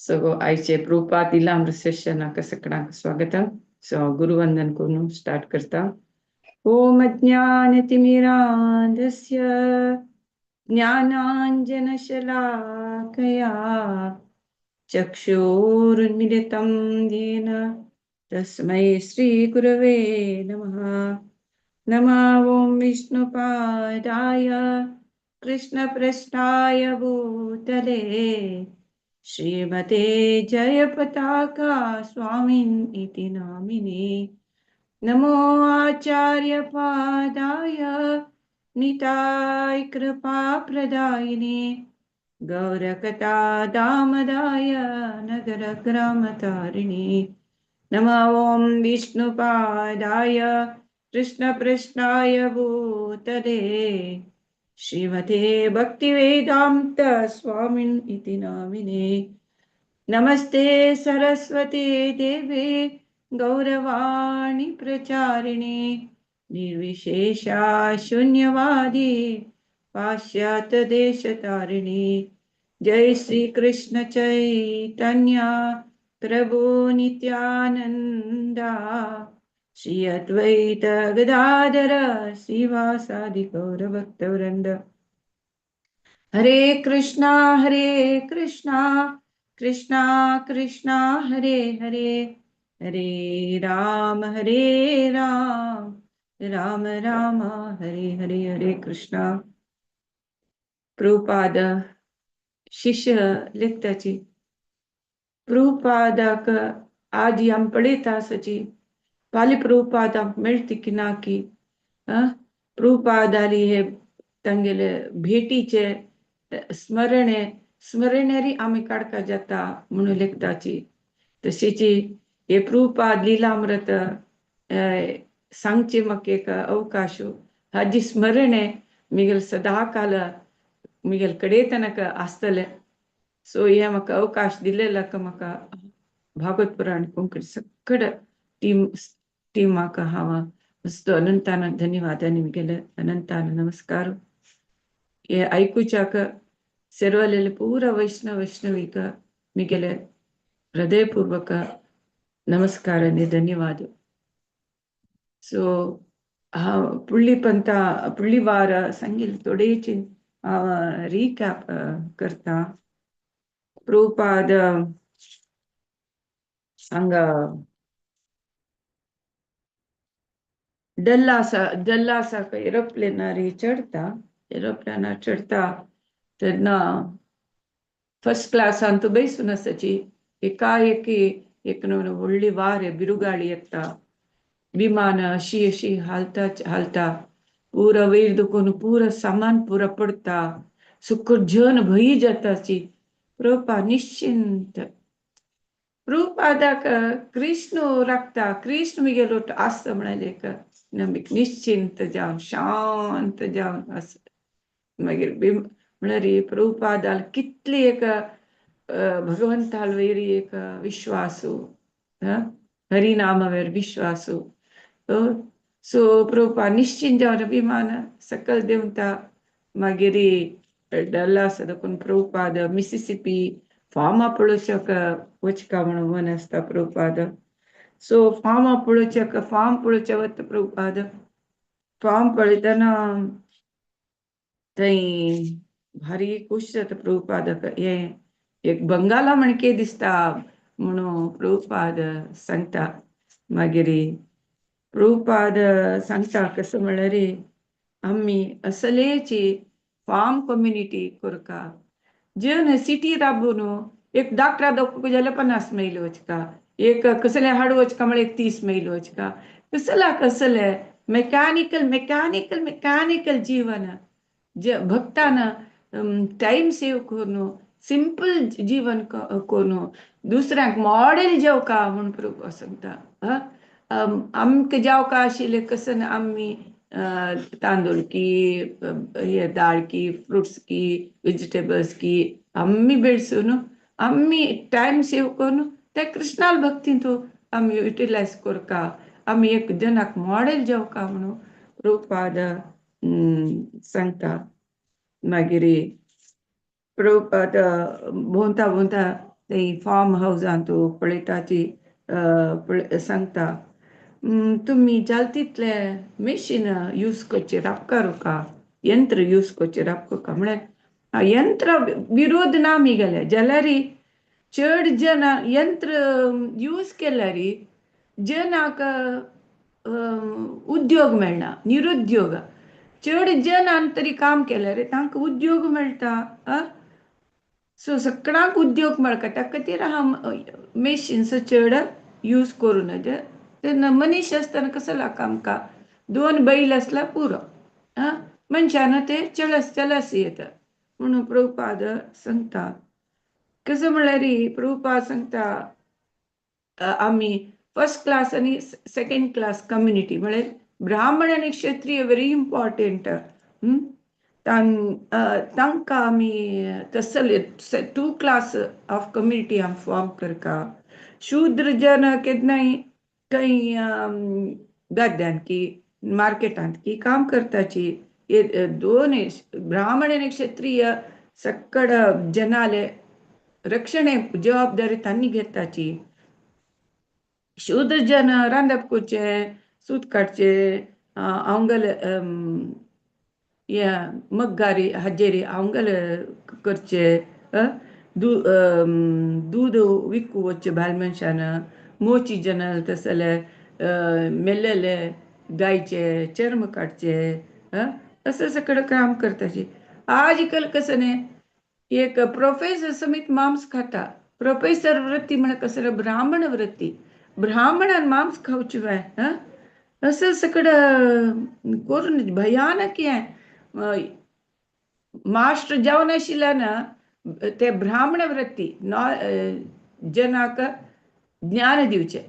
So आयचे प्रभुपाद लीलामृत सेशनाक सगळ्यांक स्वागत. सो गुरुवंदन करून स्टार्ट करता. ओम अज्ञानतिमिरान्धस्य ज्ञानाञ्जनशलाकया चक्षुरुन्मीलितं येन तस्मै श्रीगुरवे नमः. नमः ॐ विष्णुपादाय कृष्णप्रेष्ठाय भूतले श्रीमते जयपताका स्वामिन् इति नामिने. नमो आचार्यपादाय निताय कृपाप्रदायिने गौरकथा दामदाय नगरग्रामतारिणे. नमः ॐ विष्णुपादाय कृष्णप्रेष्ठाय भूतले श्रीमते भक्तिवेदान्त स्वामिन् इति नामिने. नमस्ते सरस्वती देवे गौरवाणी प्रचारिणे निर्विशेषा शून्यवादी पाश्चात्य देशतारिणे. जय श्री कृष्ण चैतन्य प्रभु नित्यानंदा श्री अद्वैत गदाधर श्रीवासादि गौरभक्तवृंद. हरे कृष्णा हरे कृष्णा कृष्णा कृष्णा हरे हरे, हरे राम हरे राम राम राम हरे हरे. हरे कृष्णा. प्रभुपाद शिष्य लेखताची, प्रभुपादाक आजी आम पळयता आसाची, फाल्यां प्रभुपादाक मेळटी की ना की प्रभुपादाली हे तांगेले भेटीचे स्मरणे स्मरणेरी आमी काडका जाता म्हणून लेखताची. तशीची हे प्रभुपाद लीलामृत सांगचे म्हाका एक अवकाश, हाजी स्मरणे मिगेल सदाकाल मिगेल कडे तनक आसतले. सो हे म्हाका अवकाश दिलेला म्हाका भागवत पुराण कोंकणी सगळं टीमाक हांव मस्त अनंतान धन्यवाद आनी मिगेले अनंतान नमस्कार. हे आयकुच्याक सेरवलेले पूरा वैष्णव वैष्णवीक मिगेले हृदयपूर्वक नमस्कार आणि धन्यवाद. सो हांव पुडली पंता पुडली वार सांगिल्ले थोडेचे हांव रिकॅप करता. प्रभुपाद हांगा डल्लासा डल्लासाक एरोप्लेनार चडता. एरोप्लेनार चडता तेन्ना फर्स्ट क्लासान तूं बैसून आसाची. एकाएकी एक व्हडली वारें बिरुगाळी येता, विमान अशी अशी हालता हालता, पुरा वयर दुखून पुरा सामान पुरा पडता, सुकर जन भंय जाताची. प्रभुपाद निश्चिंत. प्रभुपादाक कृष्ण राखता, कृष्ण मिगेलो आसता म्हणाले एक निश्चिंत जावन शांत जावन आस. मागीर म्हळ्यार प्रभुपादाल कितली एक भगवंताल वयर एक विश्वासू, हरिनामावेर विश्वासू. सो प्रभुपाद निश्चिंत जावन विमान सकल देंवता. मागीर डल्लास देखून प्रभुपाद मिसिसिपी फार्मा पळोवच्याक वचका म्हणून मन आसता प्रभुपाद. सो फार्मा पळोवच्याक फार्म पळोवच्या वता प्रभुपाद. फार्म पळयतना थंय भारी खूश जाता प्रभुपादाक. हें एक बंगाला म्हणके दिसता म्हणून प्रभुपाद सांगता. मागीर प्रभुपाद सांगता कसं म्हणल्यार आमी असलेची फार्म कम्युनिटी करका जेवन सिटी राबून एक डॉक्टरा दाखोवंक जाल्यार 50 मैल वचका, एक कसलें हाडू वचका म्हळ्यार एक 30 मैल वचका. कसला कसले मेकॅनिकल मेकॅनिकल मेकॅनिकल जीवन जे भक्तान टायम सेव करून सिंपल जीवन करून दुसऱ्यांक मॉडेल जेवका म्हूण प्रभु सांगता. आमकां जेवका आशिल्लें कसं आमी तांदूळ की हे दाळ की फ्रुट्स की वेजिटेबल्स की आमी बेळसून आमी टायम सेव करून ते कृष्णाल भक्तींतू आमी युटिलायज करका, आमी एक जनाक मॉडेल जेवका म्हणून प्रभुपाद सांगता. मागीर प्रभुपाद भोंवता भोंवता थंय फार्म हावजांत पळयताची सांगता तुमी जाल तितले मेशीन यूज करचे राबका यंत्र यूज करचे राबका म्हळ्यार यंत्र विरोध ना आमी जाल्यार चड जन यंत्र यूज केल्यार जनाक उद्योग मेळना, निरुद्योग. चड जनान तरी काम केल्यार तांकां उद्योग मेळटा. सो सगळ्यांक उद्योग मेळटा त्या खातीर हांव मेशिन्स चड यूज करूं नजे. तेन्ना मनीस आसतना कसो लागता आमकां दोन बैल आसल्यार पुरो, मनशान ते चलस चलस येता म्हणून प्रभुपाद सांगता. कसं म्हणल्यार प्रभुपाद सांगता आमी फर्स्ट क्लास आनी सेकंड क्लास कम्युनिटी म्हळ्यार ब्राह्मण आनी क्षत्रिय व्हेरी इम्पॉर्टंट. तांकां आमी तसले टू क्लास ऑफ कम्युनिटी आमी फॉर्म करता. शूद्र जन केन्नाय खंय गाद्यांत की मार्केटांत की काम करताची. दोन ब्राह्मण आनी क्षत्रिय सक्कड जनाले रक्षणे जबाबदारी तांणी घेताची. शूद्र जन रांदप करचें, सूत काडचें, आंगल मग्गारी हाजेरी आंगल करचे, दूद विकू वचचें बायल मनशान, मोची जन तसले मेल्लेले गायचे चर्म काडचे, असं सगळं काम करताची. आजकाल कसं न्ही एक प्रोफेसर समेत मांस खाता. प्रोफेसर वृत्ती म्हळ्यार कसं ब्राह्मण वृत्ती, ब्राह्मणान मांस खावचें बाय असं सगळं करून भयानक हें. मास्टर जावन आशिल्ल्यान ते ब्राह्मण वृत्ती जनाक ज्ञान दिवचें,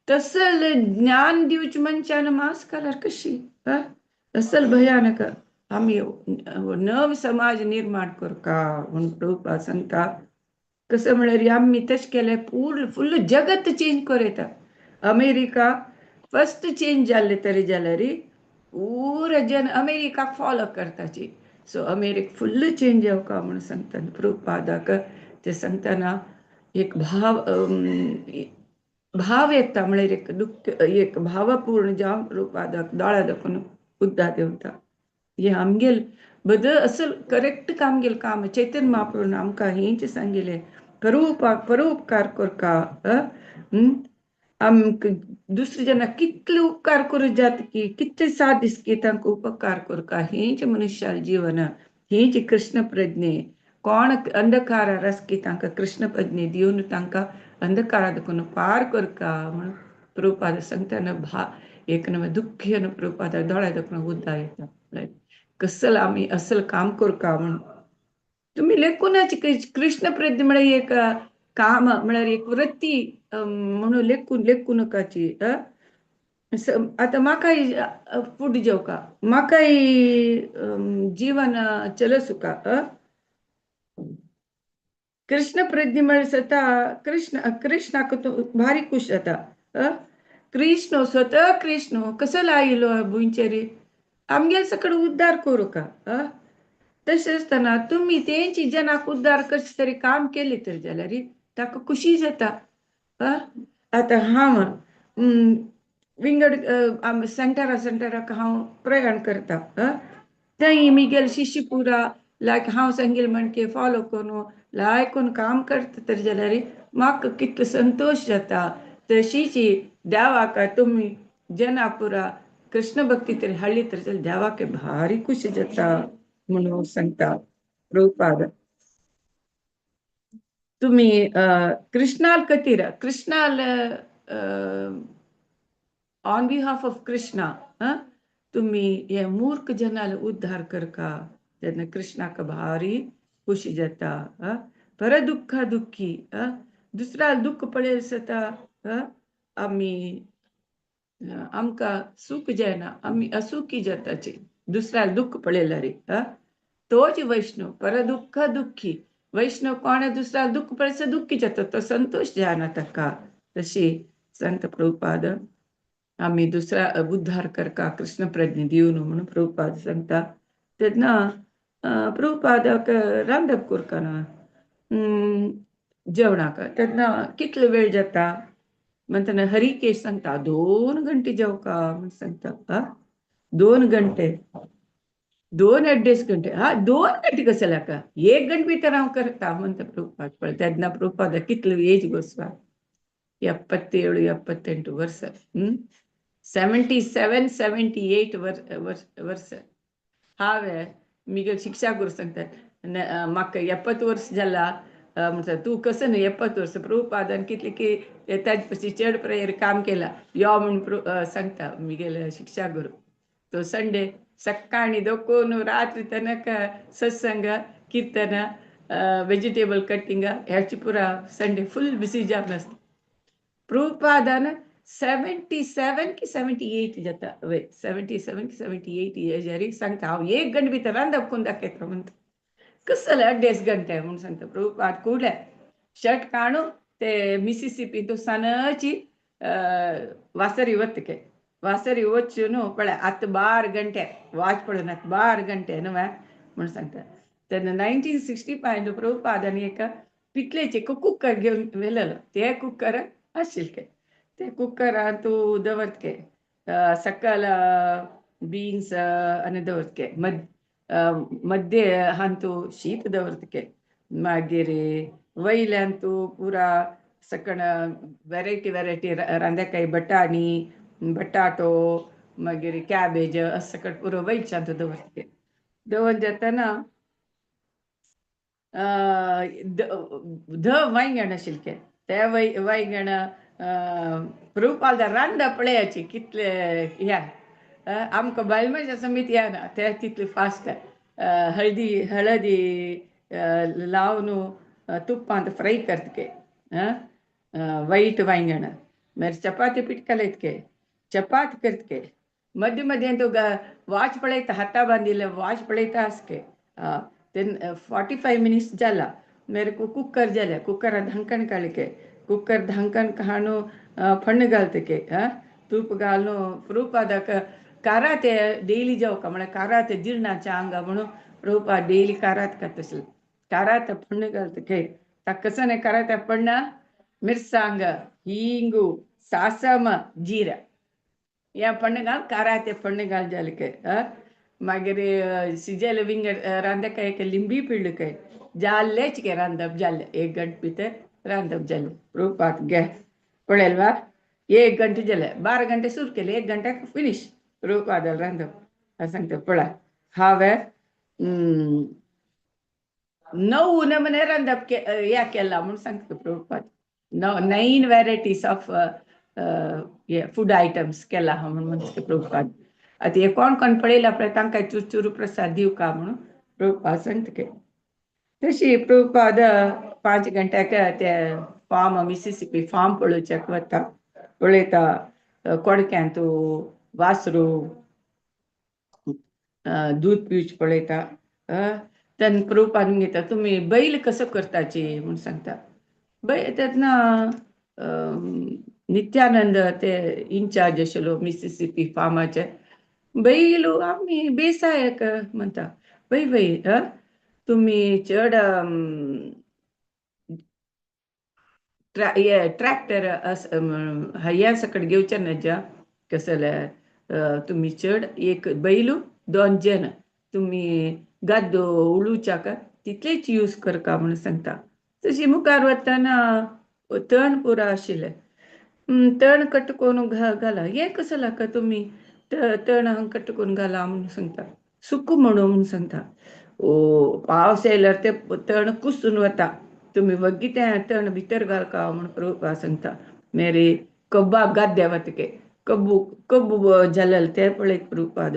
तसल ज्ञान दिवचें मनशान मांस खाल्यार कशी असल भयानक. आमी नव समाज निर्माण करका म्हूण प्रभुपाद सांगता. कसं म्हळ्यार आमी तशें केलें पूर्ण फुल्ल जगत चेंज करूं येता. अमेरिका फर्स्ट चेंज जाल्लें तरी जाल्यार पुरा जन अमेरिकाक फॉलो करताची. सो अमेरिका फुल्ल चेंज जावका म्हूण सांगता प्रभुपादाक. ते सांगतना एक भाव भाव येता म्हळ्यार एक दुख्ख एक भावपूर्ण जावन प्रभुपादाक दोळ्या दाखोवन उद्दा देंवता. हें आमगेल बद असल करेक्ट आमगेल काम. चैतन्य महाप्रभून आमकां हेंच सांगिल्लें, परोपकार करका. आमकां दुसरे जना कितले उपकार करूं जाता की कितले साथ दिसकी तांकां उपकार करका. हेंच मनुष्यालें जीवन, हेंच कृष्ण प्रज्ञे. कोण अंधकारार आसकी तांकां कृष्ण प्रज्ञे दिवन तांकां अंधकारा देखून पार करका म्हणून प्रभुपाद सांगतना भा एक नवें दुख्खी प्रभुपादा दोळ्या देखून उद्दा येता. कसल आमी असल काम करका म्हणून तुमी लेखूनाच कृष्ण प्रज्ञे म्हळ्यार एक काम म्हळ्यार एक वृत्ती म्हणून लेखून लेखू नकाची. आतां म्हाकाय फूड जेवका, म्हाकाय जीवन चलसुका. कृष्ण प्रज्ञे म्हळ्यार स्वता कृष्ण कृष्णाक भारी खूश जाता. कृष्ण स्वता कृष्ण कसो आयलो भुंयचेर आमगेल सगळें उद्धार करूंका. तशें आसतना तुमी तेंची जनाक उद्धार करचे तरी काम केलें तर जाल्यार ताका खुशी जाता. आतां हांव विंगड सेंटरा सेंटराक हांव प्रयाण करता. थंय मिगेल शिष्य पुरा लायक हांव सांगील म्हणके फॉलो करून लायक करून काम करता तर जाल्यार म्हाका कितलो संतोश जाता. तशीच देवाक तुमी जना पुरा कृष्ण भक्ती तरी हाडली तर जाल्यार देवाक भारी खुशी जाता म्हणून सांगता प्रभुपाद. तुमी कृष्णाल खातीर Krishnal on behalf of Krishna तुमी हे मूर्ख जनाल उद्धार करका तेन्ना कृष्णाक भारी खुशी जाता. पर दुख्खा दुख्खी दुसऱ्या दुख्ख पळयत आसता आमी आमकां सूख जायना, आमी असुखी जाताची दुसऱ्या दुख्ख पळयल्यार. तोच वैष्णव पर दुख्ख दुख्खी. वैष्णव कोण दुसऱ्या दुख्ख पळयत दुख्खी जाता, तो संतोष जायना ताका. तशी संत प्रभुपाद आमी दुसऱ्या उद्धार करका कृष्ण प्रज्ञे दिवन म्हणून प्रभुपाद सांगता. तेन्ना प्रभुपादाक रांदप करतना जेवणाक तेन्ना कितलो वेळ जाता म्हणटना हरिकेश सांगता 2 घंटे जेवका म्हण सांगता. हा 2 घंटे, 2-2.5 घंटे, हा 2 घंटे कसं लाका, 1 घंटे भितर हांव करता म्हणटा प्रभुपाद. पळय तेन्ना प्रभुपाद कितलो एज गोसवा, 77 78 वर्स, 77 78 वर्स. हांवें मिगेल शिक्षा गुरू सांगतात म्हाका 70 वर्स जाला म्हणटा तूं कसं न्हय 70 वर्स. प्रभुपादान कितले की ताजे पशी चड प्रेयर काम केला यो म्हूण सांगता मिगेल शिक्षा गुरू. तो संडे सकाळी दोकोन रात्री तनक सत्संग कीर्तन वेजिटेबल कटिंग ह्याची पुरा संडे फुल बिसी जावन आसता. प्रभुपादान 77 की 78 जाता, वय 77 की 78 एजारी सांगता हांव 1 घंटे भितर रांदप करून दाखयता म्हणटा. कसले 2.5 घंटे म्हूण सांगता प्रभुपाद. कुडले शर्ट काडून ते मिसिसिपी तो सानची वासरी वतके, वासरी वचून न्हू पळय आतां 12 घंटे वाच पळोवन आतां 12 घंटे न्हू म्हूण सांगता. तेन्ना 1965 प्रभुपादान एक पितलेचे कुकर घेवन व्हेलेलो, ते कुकर आशिल्ले ते कुकरान तूं दवरतके सकल बीन्स आनी दवरतके मध्य हांतू शीत दवरतके, मागीर वयल्यान तूं पुरा सकण वेरायटी वेरायटी रांदेकाय बटाणी बटाटो मागीर कॅबेज अशें सकट पुरो वयल्यान तूं दवरतके. दवर जातना ध वांयगण आशिल्ले ते वांयगण प्रभुपाद रांदा पळयाची कितले ह्या आमकां बायल मनशां समेत येना ते तितले फास्ट हळदी हळदी लावन तुपांत फ्राय करतके वायट वांयगण. मागीर चपाती पीठ घालयतके, चपाती करतके, मध्य मध्य तूं वाच पळयता हाता बांदिल्ले वाच पळयता आसके. तेन्ना 45 मिनिट्स जाला मागीर कुकर जालें, कुकरान धांकण काडके, कुकर धांकण काडून फण्ण घालतके, तूप घालून प्रभुपादाक काराते डेली जेवका म्हळ्यार काराते जिर्णाच्या आंगा म्हणून प्रभुपाद डेली कारात खाता आसले. कारात फण्ण घालतके ताका न्हय कारात पण्णा मिरसांग हिंगू सासम जिरा ह्या पण्ण घाल काराते पण्ण घाल जाले. मागीर शिजेले विंगड रांदकाय लिंबी पिळ्ळकाय जाल्लेच गे रांदप जालें 1 घंटे भितर रांदप जालें. प्रभुपाद गे पळयलवा 1 घंटे जालें, 12 घंटे सुरू केले, 1 घंट्याक फिनीश प्रभुपादाल रांदप. हांव सांगता पळय हांवें 9 नमूने रांदप ह्या केला म्हूण सांगता Prabhupada. 9 varieties of food items केला म्हूण म्हणटा प्रभुपाद. आतां हे कोण कोण पळयला पळय तांकां चुरचुरू प्रसाद दिवका म्हणून प्रभुपाद सांगता. तशी प्रभुपाद 5 घंट्याक ते फार्म मिसिसिपी फार्म पळोवच्याक वता, पळयता कोडक्यांत वासरू दूद पिवचें पळयता. तेन्ना प्रभुपाद घेता तुमी बैल कसो करताची म्हूण सांगता. बैल तेन्ना नित्यानंद ते इन्चार्ज आशिल्लो मिसिसिपी फार्माचे, बैल आमी बेसायक म्हणटा. बय बय तुमी चड ट्रॅक्टर ह्या सकट घेवचे न्हय कसले तुमी चड 1 बैलू 2 जण तुमी गाद्दो उडोवच्याक तितलेच यूज करका म्हूण सांगता. तशी मुखार वतना तण पुरो आशिल्लें, तण कट करून घाला हें कसं लाका तुमी तण हांगा कट करून घाला म्हूण सांगता. सुक म्हणून सांगता. ओ पावस येयल्यार ते तण कुसून वता, तुमी वग्गी तें तण भितर घालका म्हूण प्रभुपाद सांगता. मागीर कब्बाक गाद्या वतके कब्बू कब्बू जालें तें पळयत प्रभुपाद.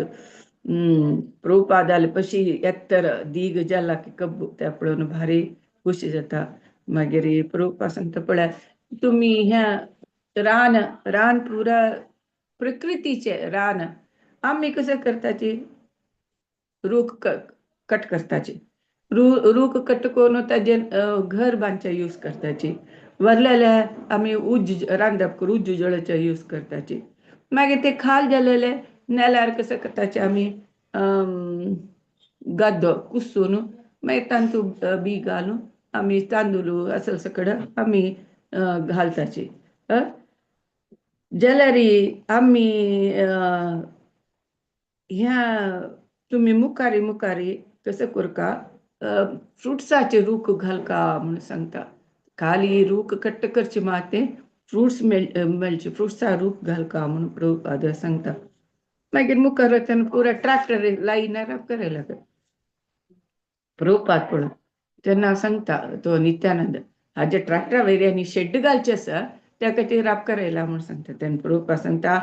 प्रभुपादाले पशी एत्तर दीग जाला की कब्बू तें पळोवन भारी खुशी जाता. मागीर प्रभुपाद सांगता पळय तुमी ह्या रान रान पुरा प्रकृतीचें रान आमी कसं करताची रूख कट करताची, रूख कट करून ताजेर घर बांदचे यूज करताची, वरलेले आमी उज्ज रांदप करून उज्ज जळचे यूज करताची. मागीर ते खाल जालेले नेल्यार कसं करताचे आमी गाद्दो कुसून मागीर तांतू बी घालून आमी तांदूळ असल सगळं आमी घालताची. जाल्यार आमी ह्या तुमी मुखारी मुखारी कसं करका फ्रुट्साचे रूख घालका म्हणून सांगता. खाली रूख कट्ट करचे माते फ्रुट्स मेळचे, फ्रुट्सा रूख घालका म्हणून प्रभुपाद सांगता. मागीर मुखार वतना पुरा ट्रॅक्टर लायनार करायला प्रभुपाद पळोवन तेन्ना सांगता तो नित्यानंद हाजे ट्रॅक्टरा वयर आनी शेड घालचे आसा त्या खातीर राब करायला म्हणून सांगता. तेन्ना प्रभुपाद सांगता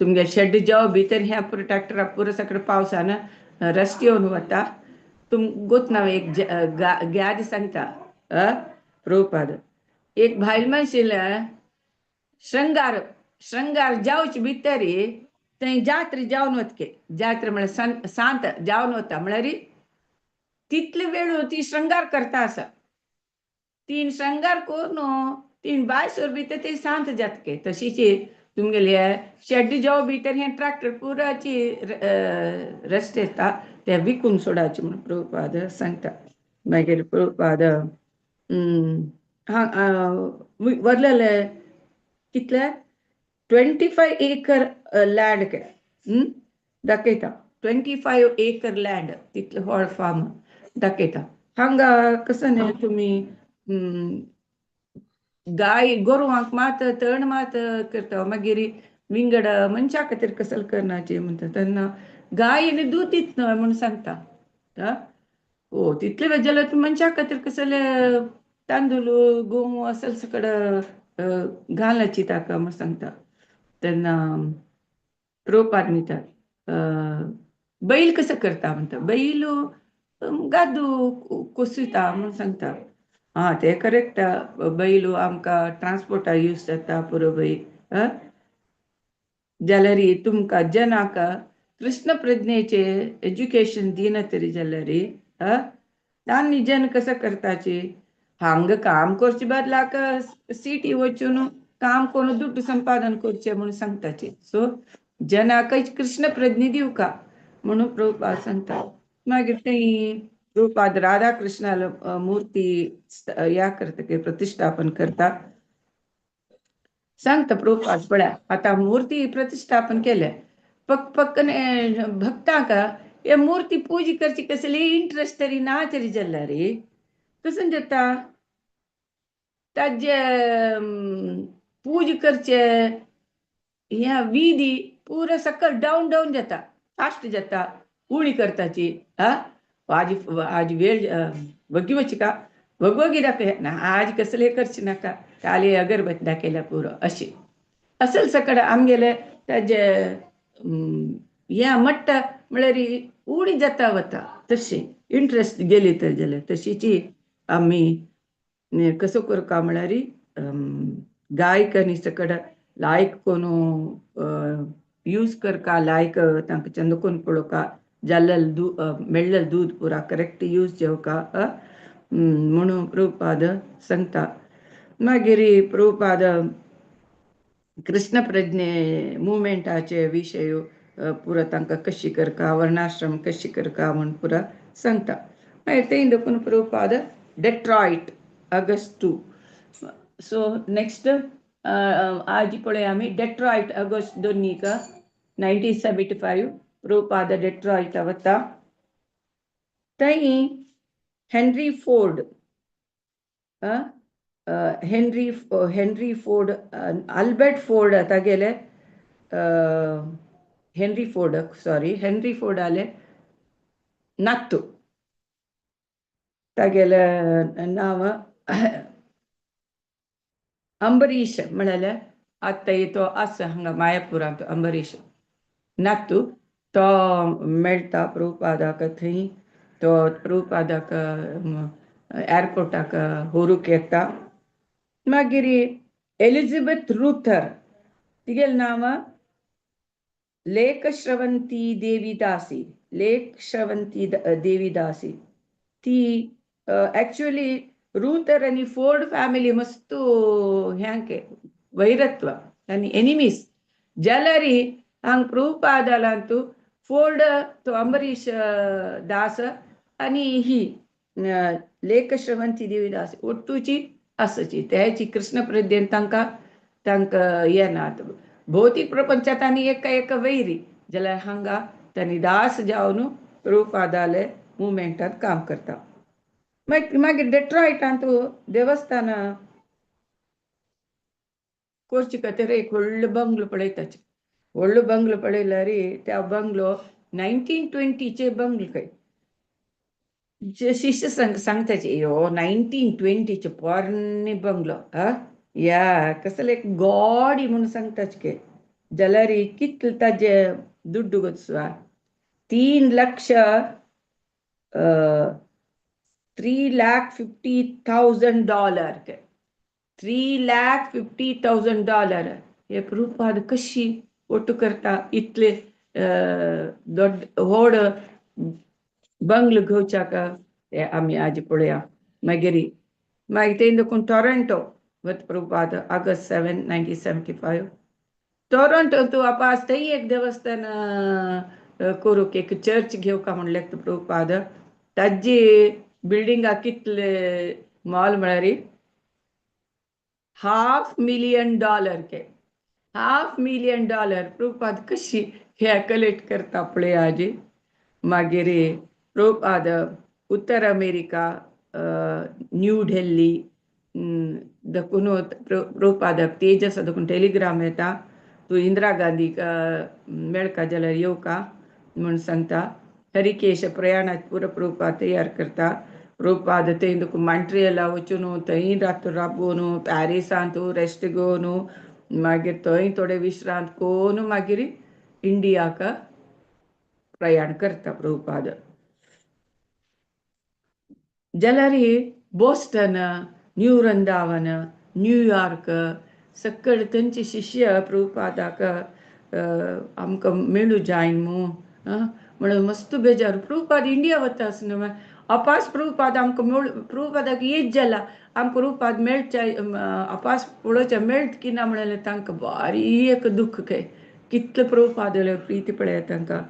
तुमगे शेड जेव भितर ह्या पुरो ट्रॅक्टरा पुरो सगळें पावसान रस्ट येवन वता, तुम गोत ना एक ग्याद सांगता प्रभुपाद. एक भायल मनशील शृंगार शृंगार जावचे भितर थंय जात्रा जावन वतके, जात्रा म्हळ्यार सांत जावन वता म्हळ्यार तितले वेळ ती शृंगार करता आसा, तीन शृंगार करून तीन बायसर भितर ती सांत जातके. तशीच तुमगेले शेड जेव भितर हें ट्रॅक्टर पुराची रस्ट येता ते विकून सोडाचे म्हणून प्रभुपाद सांगता. मागीर प्रभुपाद व्हरलेले कितले 25 एकर लँड के दाखयता, 25 एकर लँड तितले व्हड फार्म दाखयता. हांगा कसं न्ही तुमी गाय गोरवांक मात तण मात करता, मागीर विंगड मनशा खातीर कसल करनाचे म्हणटा तेन्ना गाय आनी दूद दित न्हय म्हणून सांगता. हो तितले वेळ जाल्यार मनशा खातीर कसले तांदूळ गंव असल सगळं घालाची ताका म्हणून सांगता. तेन्ना प्रभुपाद म्हणटा बैल कसं करता म्हणटा, बैल गादू कोसयता म्हणून सांगता. आं ते करेक्ट, बैल आमकां ट्रांसपोर्टा यूज जाता पुरो बैल. जाल्यार तुमकां जनाक कृष्ण प्रज्ञेचे एज्युकेशन दिना तरी जाल्यार तांणी जन कसं करताची हांगा काम करचे बदलाक सिटी वचून काम करून दुड्ड संपादन करचें म्हणून सांगताची. सो जनाक कृष्ण प्रज्ञा दिवका म्हणून प्रभुपाद सांगता. मागीर थंय प्रभुपाद राधा कृष्णाला मूर्ती या करता प्रतिष्ठापन करता. सांगता प्रभुपाद पळया आतां मूर्ती प्रतिष्ठापन केल्या पक पक्कने भक्तांक हे मूर्ती पूजा करची कसली इंट्रस्ट तरी ना तरी जाल्यार कसं जाता ताजे पूजा करचे ह्या विधी पुरा सकल डावन डावन जाता, फास्ट जाता, उणी करताची. हा आज आज वेळ वगी वची का वगवगी दाखय ना आज कसले करचे नाका काले अगरबत्ती दाखयल्या पुरो अशी असल सकड आमगेले ताजे ह्या मट्ट म्हळ्यार उणी जाता वता तशी इंट्रस्ट गेली तर जाल्यार तशीची आमी कसो करका म्हळ्यार गायक आनी सकड लायक कोण यूज करका, लायक तांकां चंद कोण पळोवका, जाल्लें दूद मेळ्ळें दूद पुरा करेक्ट यूज जेवका म्हणून प्रभुपाद सांगता. मागीर प्रभुपाद कृष्ण प्रज्ञे मुवमेंटाचे विशय पुरा तांकां कशी करका, वर्णाश्रम कशी करका म्हूण पुरा सांगता. मागीर तें देखून Prabhupada Detroit August 2. So next आज पळय आमी डेट्रॉयट ऑगस्ट 2 1975 प्रभुपाद डेट्रॉयट वता. थंय Henry Ford Henry Henry Ford Albert Ford तागेले Henry Ford sorry Henry Ford आले नात्तू तागेले नांव अंबरीश म्हळ्यार आतां तो आसा हांगा मायापुरांत अंबरीश नातू तो मेळटा प्रभुपादाक. थंय तो प्रभुपादाक एअरपोर्टाक व्हरूंक येता. मागीर एलिझाबेथ रुथर तिगेलें नांव लेखश्रवंती देवीदासी, लेखश्रवंती देवीदासी. ती ॲक्च्युअली रूथर आनी फोर्ड फॅमिली मस्त ह्यांके वैरत्व आनी एनिमीस जाल्यार हांग प्रभुपादालांतू फोर्ड तो अंबरीश दास आनी ही लेखश्रवंती देवीदास ओट्टूची आसची त्याची कृष्ण प्रज्ञेन तांकां तांकां येनात. भौतीक प्रपंचात आनी एका एका वैरी जाल्यार हांगा तांणी दास जावन प्रभुपादाले मुवमेंटांत काम करता. मागीर मागीर डेट्रॉयटांत देवस्थान करचे खातीर एक व्हडलो बंगलो पळयताचे. व्हडलो बंगलो पळयल्यार त्या बंगलो 1920चे बंगलो खंय. शिष्य सांगताचे यो 1920चे पोरणे बंगलो आ या कसले एक गॉडी म्हणून सांगताचे के. जाल्यार कितले ताजे दुड्डू गोत्सवा 3 lakh $3,50,000, $3,50,000. हे प्रभुपाद कशी ಒಟ್ಟು करता इतले दोड व्हड बंगलो घेवच्याक ते आमी आज पळया. मागीर मागीर ते देखून टोरंटो वत प्रभुपाद August 7, 1975. Toronto तूं आपास थंय एक देवस्थान करूंक एक चर्च घेवका म्हणलें प्रभुपाद. ताजी बिल्डिंगा कितले मोल म्हळ्यार $500,000 के, $500,000. प्रभुपाद कशी हे कलेक्ट करता पळया आजी. मागीर प्रभुपाद उत्तर अमेरिका न्यू दिल्ली देखून प्रभुपादाक तेजस देखून टेलिग्राम येता, तूं इंदिरा गांधीक मेळका जाल्यार येवका म्हूण सांगता. हरिकेश प्रयाणात पुरो प्रभुपाद तयार करता. प्रभुपाद थंय देखून मांट्रियला वचून थंय रात राबोवन पॅरिसांत रेस्ट घेवन मागीर थंय थोडे विश्रांत करून मागीर इंडियाक प्रयाण करता प्रभुपाद. जाल्यार बोस्टन, न्यू वृंदावन, न्यूयॉर्क सकळ थंयचे शिष्य प्रभुपादाक आमकां मेळू जाय मू म्हणून मस्त बेजार. प्रभुपाद इंडिया वता आसना अपास प्रभुपाद आमकां मेळ प्रभुपादाक येत जाला आमकां प्रभुपाद मेळच्या अपास पळोवच्या मेळत की ना म्हणलें तांकां बारी एक दुख्ख खंय. कितले प्रभुपादाले प्रिती पळया तांकां.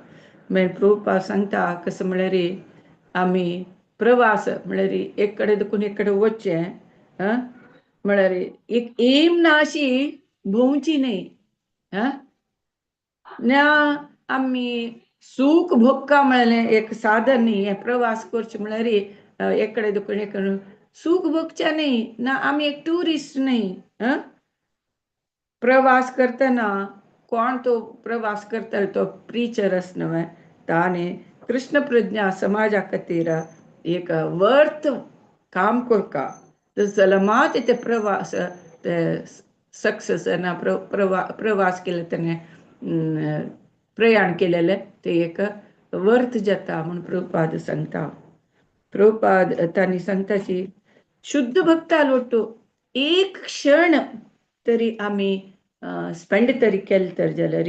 मागीर प्रभुपाद सांगता कसो म्हळ्यार आमी प्रवास म्हळ्यार एक कडेन देखून एक कडेन वचचें म्हळ्यार एक एम ना अशी भोंवची न्हय ना आमी सुख भोगका म्हळ्यार एक साधन न्ही. हे प्रवास करचे म्हळ्यार एक कडेन देखून एक कडेन सुख भोगचें न्ही ना आमी एक ट्युरिस्ट न्ही. प्रवास करतना कोण तो प्रवास करतालो तो प्रिचर आस न्हय ताणें कृष्ण प्रज्ञा समाजा खातीर एक वर्थ काम करका जाल्यार मात ते प्रवास ते सक्सेस ना प्रवास केले तेणें प्रयाण केलेलें ते एक वर्थ जाता म्हूण प्रभुपाद सांगता. प्रभुपाद तांणी सांगता की शुद्ध भक्ता लोटू एक क्षण तरी आमी स्पेंड तरी केले तर जाल्यार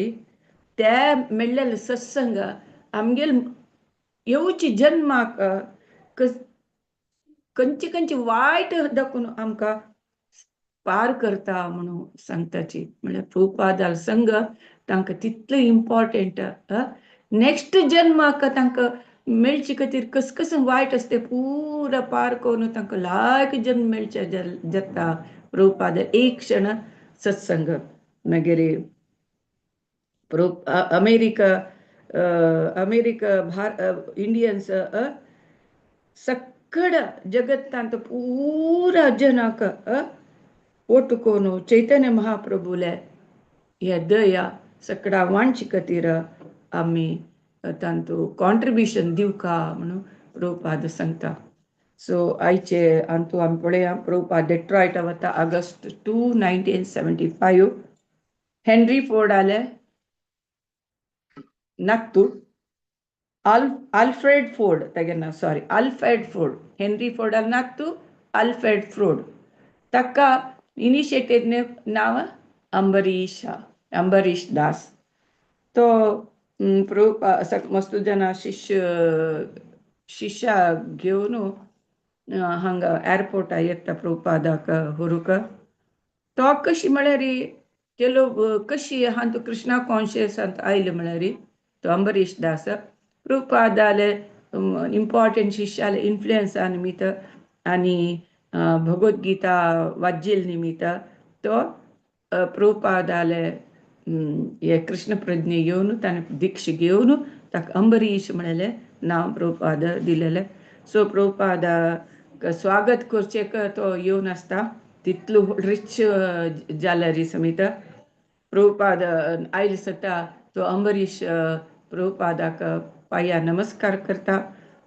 त्या मेळ्ळेले सत्संग आमगेल येवची जन्माक खंयची खंयची वायट दाखोवन आमकां पार करता म्हणून सांगताची. म्हळ्यार प्रभुपादाल संग तांकां तितलें इम्पॉर्टंट. नेक्स्ट जन्माक तांकां मेळचे खातीर कस कस वायट आसता तें पुरा पार करून तांकां लायक जन्म मेळचे जाता प्रभुपाद एक क्षण सत्संग. मागीर अमेरिका अमेरिका भार इंडियन्स सकड जगत्तांत पुरा जनाक ಒಟ್ಟು ಕೋನು चैतन्य महाप्रभुले हे दया सकडा वांटचे खातीर आमी तांतू कॉन्ट्रिब्युशन दिवका म्हणून प्रभुपाद सांगता. सो आयचे अंतू आमी पळया प्रभुपाद डेट्रॉयटा वता August 2, 1975. Henry Ford आले नागतू आल्फ्रेड फोर्ड तागे नांव, sorry, Alfred Ford. Henry Ford नागतू आल्फ्रेड फोर्ड ताका इनिशिएटेड नांव अंबरीश, अंबरीश दास. तो मस्त जना शिष्य शिष्या घेवन हांगा एअरपोर्टार येता प्रभुपादाक व्हरूंक. तो कशी म्हळ्यार केलो कशी हांतू कृष्णा कॉन्शियसांत आयले म्हळ्यार तो अंबरीश दास प्रभुपादाले इम्पॉर्टंट शिष्याले इन्फ्लुयन्सा निमित्त आनी भगवद्गीता वाज्जेल निमित्त तो प्रभुपादाले हे कृष्ण प्रज्ञे येवन ताणें दीक्षा घेवन ताका अंबरीश म्हणलें नांव प्रभुपाद दिलेलें. सो प्रभुपादाक स्वागत करचें तो येवन आसता तितलो रिच जाल्यारी समेत प्रभुपाद आयले सता तो अंबरीश प्रभुपादाक पांया नमस्कार करता.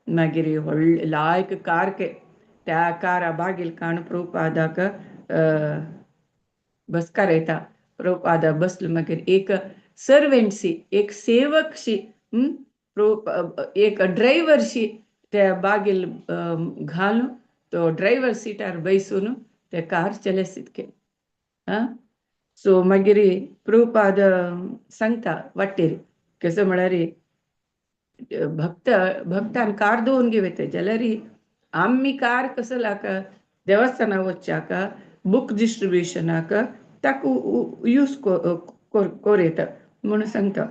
मागीर व्हडलें लायक कार के त्या कारा बागील काण प्रभुपादाक बसकार येता. प्रभुपादा बसलो मागीर एक सर्वंटशी एक सेवकशी एक ड्रायव्हरशी त्या बागील घालून तो ड्रायव्हर सिटार बैसून ते कार चले तितके. आं सो मागीर प्रभुपाद सांगता वाटेर कसो म्हळ्यार भक्त भक्तान कार दवरून घेवं जाल्यार आमी कार कसो लाका देवस्थाना वचच्याक बूक डिस्ट्रिब्युशनाक ताका यूज कोर येता म्हणून सांगता.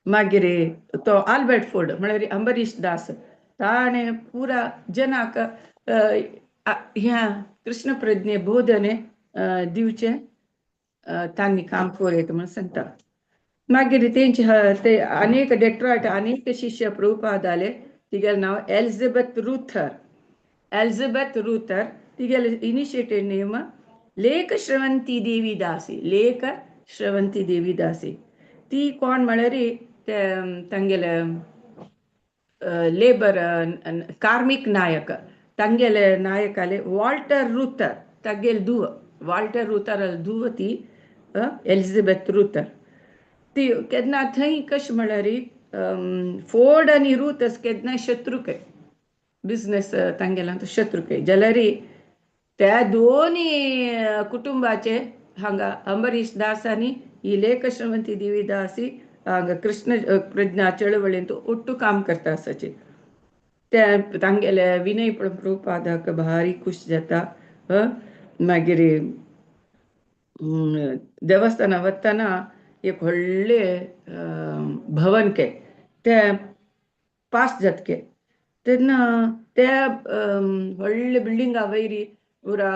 मागीर तो आल्बर्ट फोर्ड म्हळ्यार अंबरीश दास ताणें पुरा जनाक ह्या कृष्ण प्रज्ञे बोधने दिवचें तांणी काम कोर येता म्हणून सांगता. मागीर तेंचे ते अनेक डेट्रॉयट अनेक शिष्य प्रभुपादाले तिगेलें नांव एलिझाबेथ रुथर. एलिझाबेथ रुथर तिगेले इनिशिएटेड नेम लेख श्रवंती देवी दासी. लेख श्रवंती देवी दासी ती कोण म्हळ्यार ते तांगेले लेबर कार्मीक नायक तांगेले नायकाले वॉल्टर रुथर तागेले धुव वॉल्टर रुथर धुव ती एलिझाबेथ रुथर. ती केन्ना थंय कशें म्हळ्यार फोर्ड आनी रुथस केन्नाय शत्रुके बिजनेस तांगेलो शत्रुके जाल्यार त्या दोनी कुटुंबाचे हांगा अंबरीश दास आनी ही लेखश्रवंती देवी दासी हांगा कृष्ण प्रज्ञा चळवळींत ಒಟ್ಟು काम करता आसाचे. त्या तांगेले विनय प्रभुपादाक भारी खूश जाता. मागीर देवस्थाना वतना एक व्हडलें भवन के तें पास जातके तेन्ना त्या व्हडले बिल्डिंगा वयरी पुरा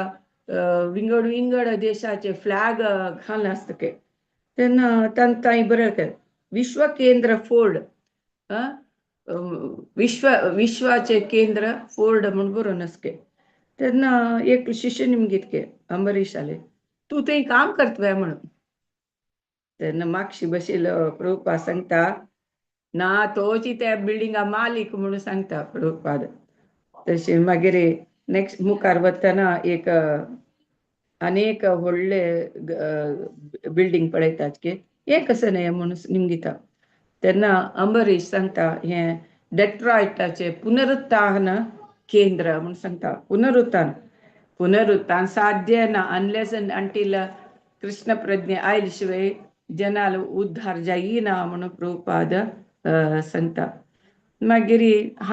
विंगड विंगड देशाचे फ्लॅग घालून आसतके तेन्ना तांकां बरें केलें विश्व केंद्र फोर्ड विश्व विश्वाचे केंद्र फोर्ड म्हूण बरोवन आसके. तेन्ना एक शिष्य निमगितके अंबरीशाले तूं थंय काम करतले म्हणून. तेन्ना मागशी बशिल्लो प्रभुपाद सांगता ना तोची त्या बिल्डिंगा मालीक म्हणून सांगता प्रभुपाद. तशें मागीर नेक्स्ट मुखार वतना एक अनेक व्हडले बिल्डींग पळयतात की हें कसं न्हय म्हणून निमगिता. तेन्ना अंबरीश सांगता हें डेट्रॉयटाचें पुनरुत्थान केंद्र म्हणून सांगता. पुनरुत्थान पुनरुत्थान साध्य ना अनलेस एंड अंटील कृष्ण प्रज्ञे आयले शिवाय जनाल उद्धार जायना म्हणून प्रभुपाद सांगता. मागीर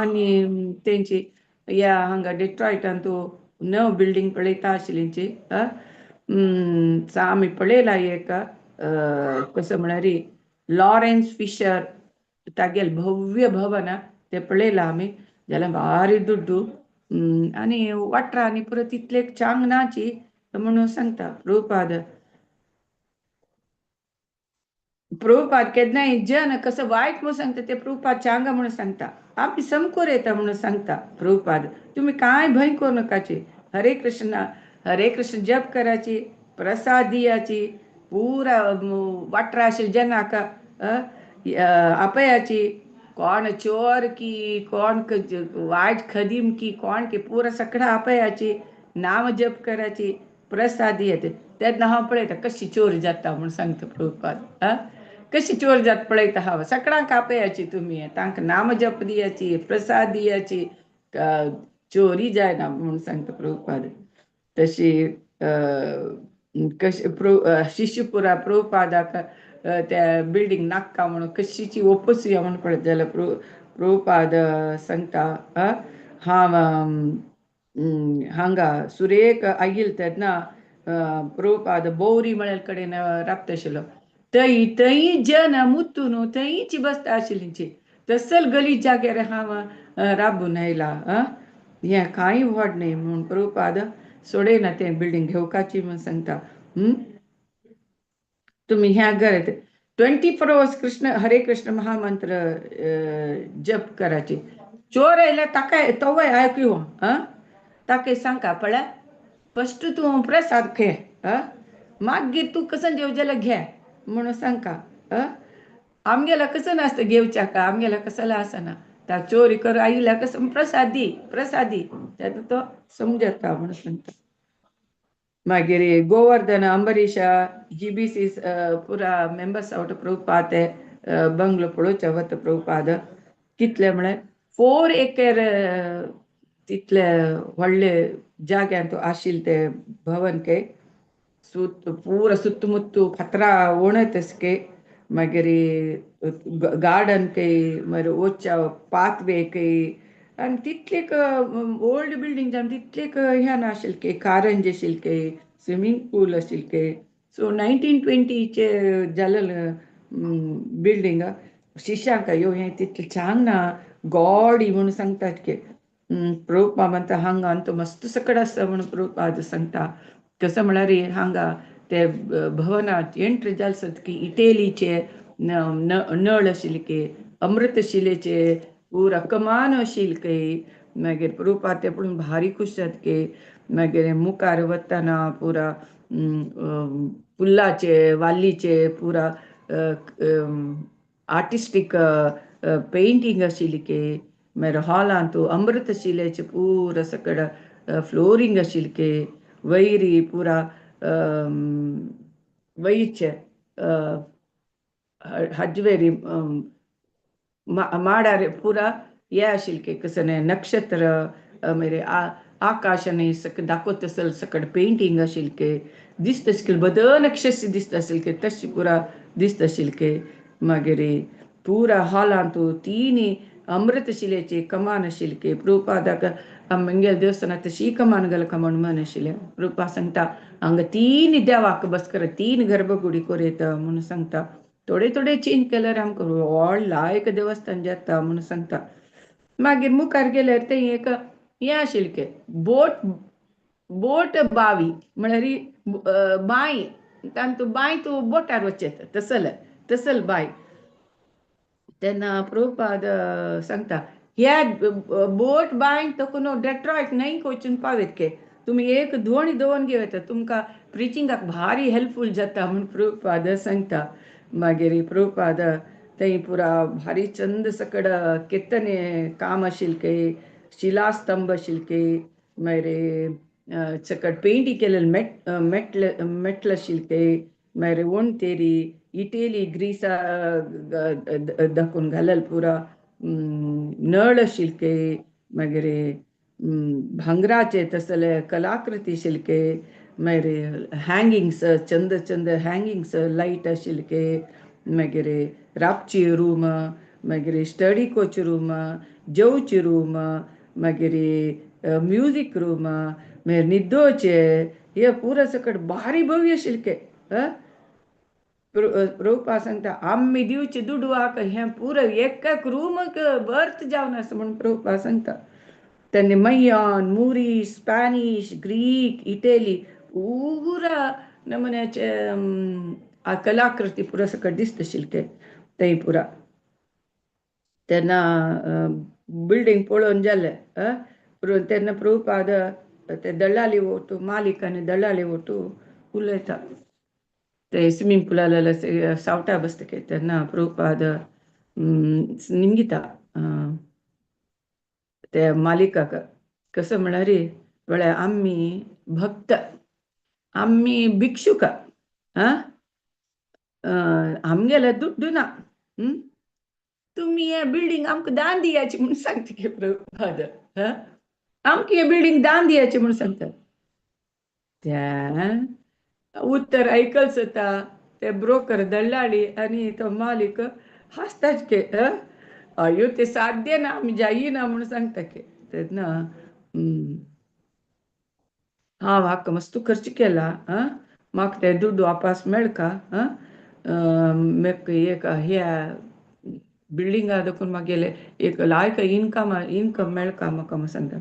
आनी तेंची ह्या हांगा डेट्रॉयटान तूं नव बिल्डींग पळयता आशिल्ली आमी पळयला एक कसो म्हळ्यार लॉरेन्स फिशर तागेल भव्य भवन तें पळयलां आमी जाल्यार भारी दुड्डू आनी वाटरा आनी पुरो तितले चांग नाची म्हणून सांगता प्रभुपाद. प्रभुपाद केन्नाय जन कसो वायट म्हणून सांगता ते प्रभुपाद चांगा म्हणून सांगता. आमी समकोर येता म्हणून सांगता प्रभुपाद. तुमी कांय भंय करूं नकाची. हरे कृष्ण हरे कृष्ण जप करायची प्रसाद दियाची पुरा वाटरा आशिल्ले जनाक आपयाची कोण चोर की कोण वायट खदीम की कोण की पुरा सगळा आपयाची नाम जप करायची प्रसाद येते. तेन्ना हांव पळयता कशी चोर जाता म्हणून सांगता प्रभुपाद. कशी चोर जात पळयता हांव सगळ्यांक आपयाची तुमी तांकां नाम जप दियाची प्रसाद दियाची चोरी जायना म्हणून सांगता प्रभुपाद. तशी कशी शिष्यपुरा प्रभुपादाक त्या बिल्डींग नाका म्हणून कशीची ओपसूया म्हणून पळयत जाल्यार प्रभुपाद सांगता हांव हांगा सुरेक आयल तेन्ना प्रभुपाद बोरी म्हळ्या कडेन राबता आशिल्लो थंय थंय जन मुत्तून थंयची बसता आशिल्ली तसल गली जाग्यार हांव राबून आयला. हें कांय व्हड न्हय म्हूण प्रभुपाद सोडयना तें बिल्डींग घेवकाची म्हूण सांगता. तुमी ह्या घरात 24 आवर्स कृष्ण हरे कृष्ण महामंत्र जप करायचे. चोर आयल्यार ताका तोवय आयकू आं, ताका सांगका पळय फस्ट तूं प्रसाद घे आं, मागीर तूं कसं जेव जाल्यार घे म्हणून सांगका. आमगेला कसं नासता घेवच्याक, आमगेला कसला आसना, ता चोरी कर आयिल्ल्या कसं प्रसादी प्रसादी तेन्ना तो समजता म्हणून सांगता. मागीर गोवर्धन अंबरीशा जीबीसी पुरा मेंबर्स आवट प्रभुपाद ते बंगलो पळोवच्या वता प्रभुपाद कितले म्हळ्यार 4 एकर तितले व्हडले जाग्यांत आशिल्ले ते भवन के सुत पुरा सुत्तमुत्तू फातरा वणत के, मागीर गार्डन के, मागीर वचच्या पाथवे के, आनी तितलेक ओल्ड बिल्डींग जावन तितलेक ह्या नाशिल्ले के, कारंज आशिल्ले के, स्विमींग पूल आशिल्ले के. सो 1920चे जालेलें बिल्डींग शिष्यांक यो हें तितलें छान ना गॉडी म्हणून सांगतात की. प्रभुपाद म्हणटा हांगा अंत मस्त सकड आसा म्हणून प्रभुपाद सांगता. कसं म्हळ्यार हांगा ते भवनात एंट्री जाल की इटेलीचे नळ आशिल्ले की, अमृतशिलेचे पुरा कमान आशिल्ले की. मागीर प्रभुपाद ते पळोवन भारी खूश जाता की. मागीर मुखार वतना पुरा पुल्लाचे वालीचे पुरा आर्टिस्टीक पेंटींग आशिल्ली की. मागीर हॉलांत अमृतशिलेचे पुरा सकड फ्लोरींग आशिल्ली की, वैरी पुरा वयचे हजवेरी माडार पुरा हे आशिल्ले की कसं नक्षत्र मागीर आकाशाने सक दाखवत असल सकड पेंटींग आशिल्ले की, दिसता आशिल्ले बद नक्षत्र दिसता आशिल्ले की तशी पुरा दिसता आशिल्ले की. मागीर पुरा हॉलांत तीन अमृतशिलेची कमान आशिल्ली की. प्रभुपादाक आमगेल्या देवस्थानात तशी कमान घालका म्हूण मन आशिल्लें. प्रभुपाद सांगता हांगा 3 देवाक बसकर 3 गर्भगुडी कोरयता म्हणून सांगता. थोडे थोडे चेंज केल्यार आमकां व्हड लायक देवस्थान जाता म्हणून सांगता. मागीर मुखार गेल्यार तें एक हें आशिल्लें की बोट बोट बावी म्हळ्यार बांय, तांतू बांय तूं बोटार वचें तसल तसल बांय. तेन्ना प्रभुपाद सांगता ह्या बोट बांय तकून डेट्रॉयट न्हंयक वचून पावयत के, तुमी एक धोणी दवरून घेवं येता, तुमकां प्रिचिंगाक भारी हेल्पफूल जाता म्हूण प्रभुपाद सांगता. मागीर प्रभुपाद थंय पुरा भारी चंद सकड केतने काम आशिल्ले की, शिलास्तंभ आशिल्ले की, मागीर सकड पेंटी केलेले मेट मेटल मेटल आशिल्ले की, मागीर वणतेरी इटेली ग्रीसा दाखोवन घालल पुरा नळ आशिल्ले की, मागीर भांगराचे तसले कलाकृती आशिल्ले की, मागीर हँगिंग्स चंद चंद हँगिंग्स लायट आशिल्ले की, मागीर राबची रूम, मागीर स्टडी कोच रूम, जेवची रूम, मागीर म्युजीक रूम, मागीर न्हिदोचे हे पुरा सकट भारी भव्य आशिल्ले के. प्रभुपाद सांगता आमी दिवचे दुडवाक हें पुरा एक एक रूमक वर्थ जावन आसा म्हूण प्रभुपाद सांगता. तेन्ना मयान मुरी स्पॅनिश ग्रीक इटेली पुरा नमुन्याचे कलाकृती पुरा सकट दिसता आशिल्ले थंय पुरा. तेन्ना बिल्डींग पळोवन जालें तेन्ना प्रभुपाद ते दलाली ओटू मालीक आनी दलाली ओटू उलयता ते स्विमींग पुलाला सावटा बसता तेन्ना प्रभुपाद निमगिता ते मालिकाक कसं म्हळ्यार म्हळ्यार आमी भक्त, आमी भिक्षुक आं, आमगेले दुड्डू ना, तुमी हे बिल्डींग आमकां दान दियाची म्हूण सांगता की प्रभुपाद, आमकां हे बिल्डींग दान दियाची म्हूण सांगता. त्या उत्तर आयकल जाता ते ब्रोकर दलाली आनी तो मालीक हांसताच के, अयो ते साध्य ना आमी जायना म्हूण सांगता के. तेन्ना हांव हाका मस्त खर्च केला आं, म्हाका ते दुडू वापास मेळका आं, म्हाका एक ह्या बिल्डिंगा देखून मागेले एक लायक इनकम इनकम मेळका म्हाका म्हूण सांगता.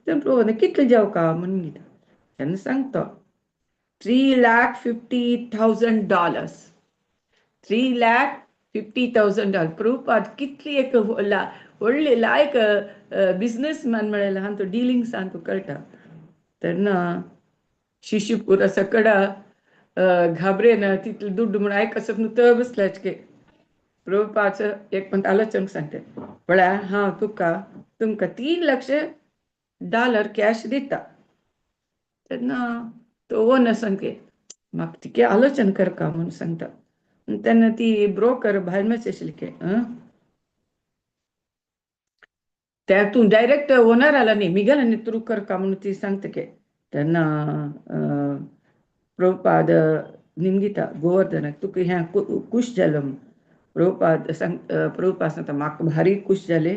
तेन्ना प्रभुपाद कितले जावका म्हणून दिता तेन्ना सांगता $3,50,000, $3,50,000. Prabhupada कितली एक व्हडली लायक बिजनेसमॅन म्हळ्यार हांव तो डिलिंग्स हांव तो कळटा. तेन्ना शिशु पुरा सकडा घाबरेन तितले दुड्ड म्हूण आयकसप न्हू तो बसल्याचके. प्रभुपाद एक पण आलोचन सांगते पळय हांव तुका तुमकां $3 लाख कॅश दिता. तेन्ना तो ओनर सांगते म्हाका तिके आलोचन करका म्हणून सांगता. तेन्ना ती ब्रोकर भायर मेसेज आशिल्ली के त्या तूं डायरेक्ट ओनराला न्ही मिगेला न्ही थ्रू करका म्हणून ती सांगता के. तेन्ना प्रभुपाद निमगिता गोवर्धनाक तुका हें खूश जालो म्हूण. प्रभुपाद सांग प्रभुपाद सांगता म्हाका भारी खूश जाले.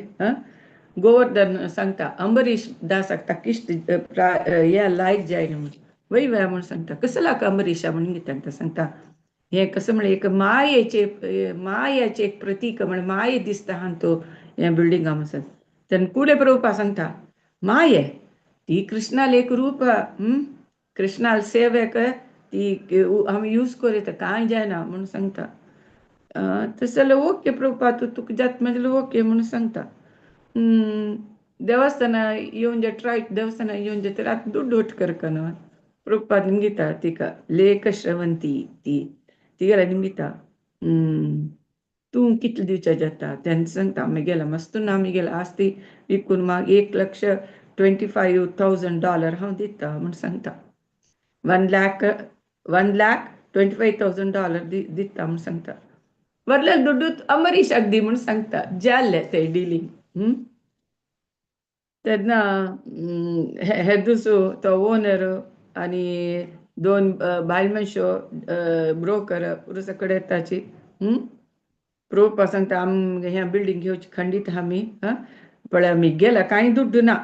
गोवर्धन सांगता अंबरीश दासाक ताकिश्ट या लायक जाय न्ही म्हणून वय वय म्हणून सांगता. कसो लाक अंबरीशा म्हणून तांकां सांगता हें कसं म्हळ्यार एक मायेचे मायाचें एक प्रतीक म्हळ्यार माये दिसता हां तो ह्या बिल्डिंगा म्हणून सांगता. तेन्ना कुडे प्रभुपाद सांगता माये ती कृष्णाले एक रूप, कृष्णाल सेवेक ती आमी यूज करूं कांय जायना म्हणून सांगता. तशें जाल्यार ओके प्रभुपाद तूं तुका जाता म्हणल्यार ओके म्हणून सांगता. देवस्थाना येवन जे ट्रायट देवस्थाना येवन जे तर आतां दुड्ड वट करका न्हू. प्रभुपाद निमगिता तिका लेख श्रवंती ती तिगेल्या निमगिता तूं कितले दिवच्या जाता. तेन्ना सांगता आमी गेला मस्त ना आमी गेला आज ती विकून म्हाका $1,25,000 हांव दिता म्हूण सांगता. $1,25,000 दिता म्हूण सांगता. वरले दुड्डू अंबरीशाक दी म्हूण सांगता. जाल्ले ते डिलींग. तेन्ना हे दुसरो तो ओनर आनी दोन बायल मनशो ब्रोकर पुरुसा कडेन येताची. प्रभुपाद सांगता आम ह्या बिल्डींग घेवची खंडीत आमी पळय आमी गेला कांय दुड्ड ना.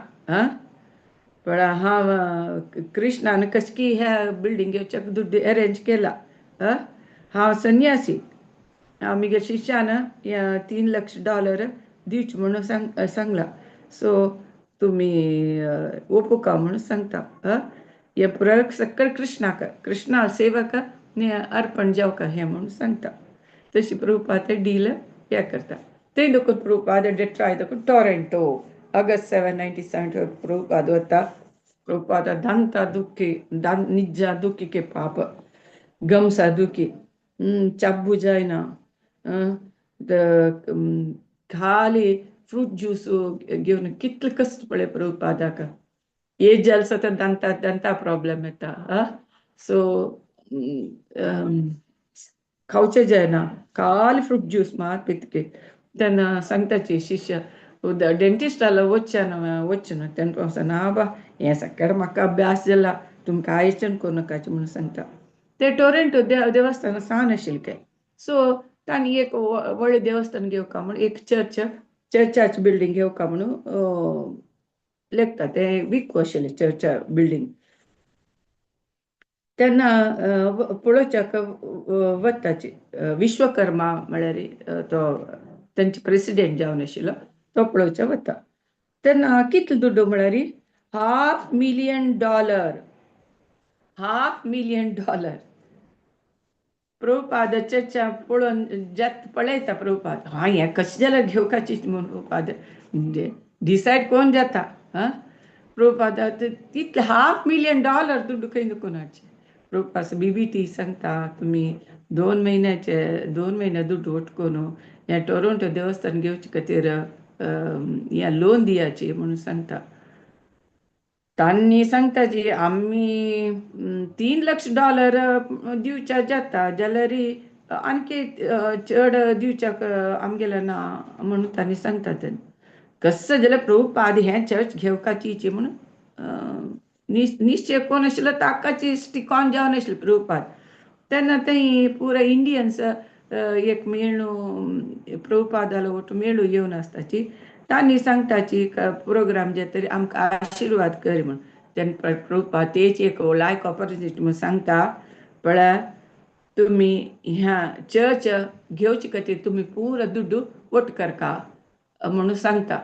पळय हांव कृष्णान कसकी ह्या बिल्डींग घेवच्याक दुड्ड अरेंज केला. हांव संन्यासी हांव म्हगे शिष्यान ह्या $3 लाख दिवचे म्हणून सांगला. सो तुमी ओपुका म्हणून सांगता. हे पुराय सकळ कृष्णाक कृष्णा सेवक अर्पण जावका हें म्हणून सांगता. तशी प्रभुपाद डील हे करता. थंय देखून प्रभुपाद डेट्रॉय देखून टोरेंटो August 7, 1970 Prabhupada वता. प्रभुपाद दांता दुखी निज्जा दुखी के पाप गमसा दुखी चाब्बू जायना खाली फ्रूट ज्यूस घेवन कितले कश्ट पळय प्रभुपादाक. एज जालें सतत दांता दांता प्रॉब्लेम येता. सो खावचें जायना खाली फ्रूट ज्यूस मात पितके. तेन्ना सांगताची शिष्य डेंटिस्टाला वचचें ना वचचें ना. तेन्ना सांगता ना बा हें सगळें म्हाका अभ्यास जाला तुमकां आयचें करूं नाकाचें म्हणून सांगता. ते टोरेंटो देवस्थान सान आशिल्लें काय सो तांणी एक व्हडलें देवस्थान घेवका म्हणून एक चर्च चर्चाची बिल्डींग घेवका म्हणून लेखता. तें विकू आशिल्लें चर्चा बिल्डींग. तेन्ना पळोवच्याक वताची विश्वकर्मा म्हळ्यार तो तेंचे प्रेसिडेंट जावन आशिल्लो तो पळोवच्या वता. तेन्ना कितले दुड्डू म्हळ्यार $500,000, $500,000. प्रभुपाद चर्चा पळोवन जात पळयता प्रभुपाद हां हें कशें जाल्यार घेवपाची म्हूण प्रभुपाद डिसायड कोण जाता. हां प्रभुपाद तितले $500,000 दुड्डू खंय दुखून हाडचे. प्रभुपाद बीबीटी सांगता तुमी 2 म्हयन्याचे 2 म्हयने दुड्ड वट करून हें टोरोंटो देवस्थान घेवचे खातीर हें लोन दियाची म्हणून सांगता. तांणी सांगता जी आमी $3 लाख दिवच्या जाता जाल्यार आणखी चड दिवच्याक आमगेलें ना म्हणून तांणी सांगता. तेन्ना कसं जाल्यार प्रभुपाद हें चर्च घेवपाची म्हणून निश्चय कोण आशिल्लो ताकाची स्टिकॉन जावन आशिल्लो प्रभुपाद. तेन्ना थंय पुरा इंडियन्स एक मेळू प्रभुपादालो वट मेळू येवन आसताची. तांणी सांगताची प्रोग्राम जे तरी आमकां आशिर्वाद कर म्हूण. तेन्ना प्रभुपाद तेच एक लायक ऑपॉर्चुनिटी म्हूण सांगता पळय तुमी ह्या चर्च घेवचे खातीर तुमी पुरो दुड्डू वट करका म्हणून सांगता.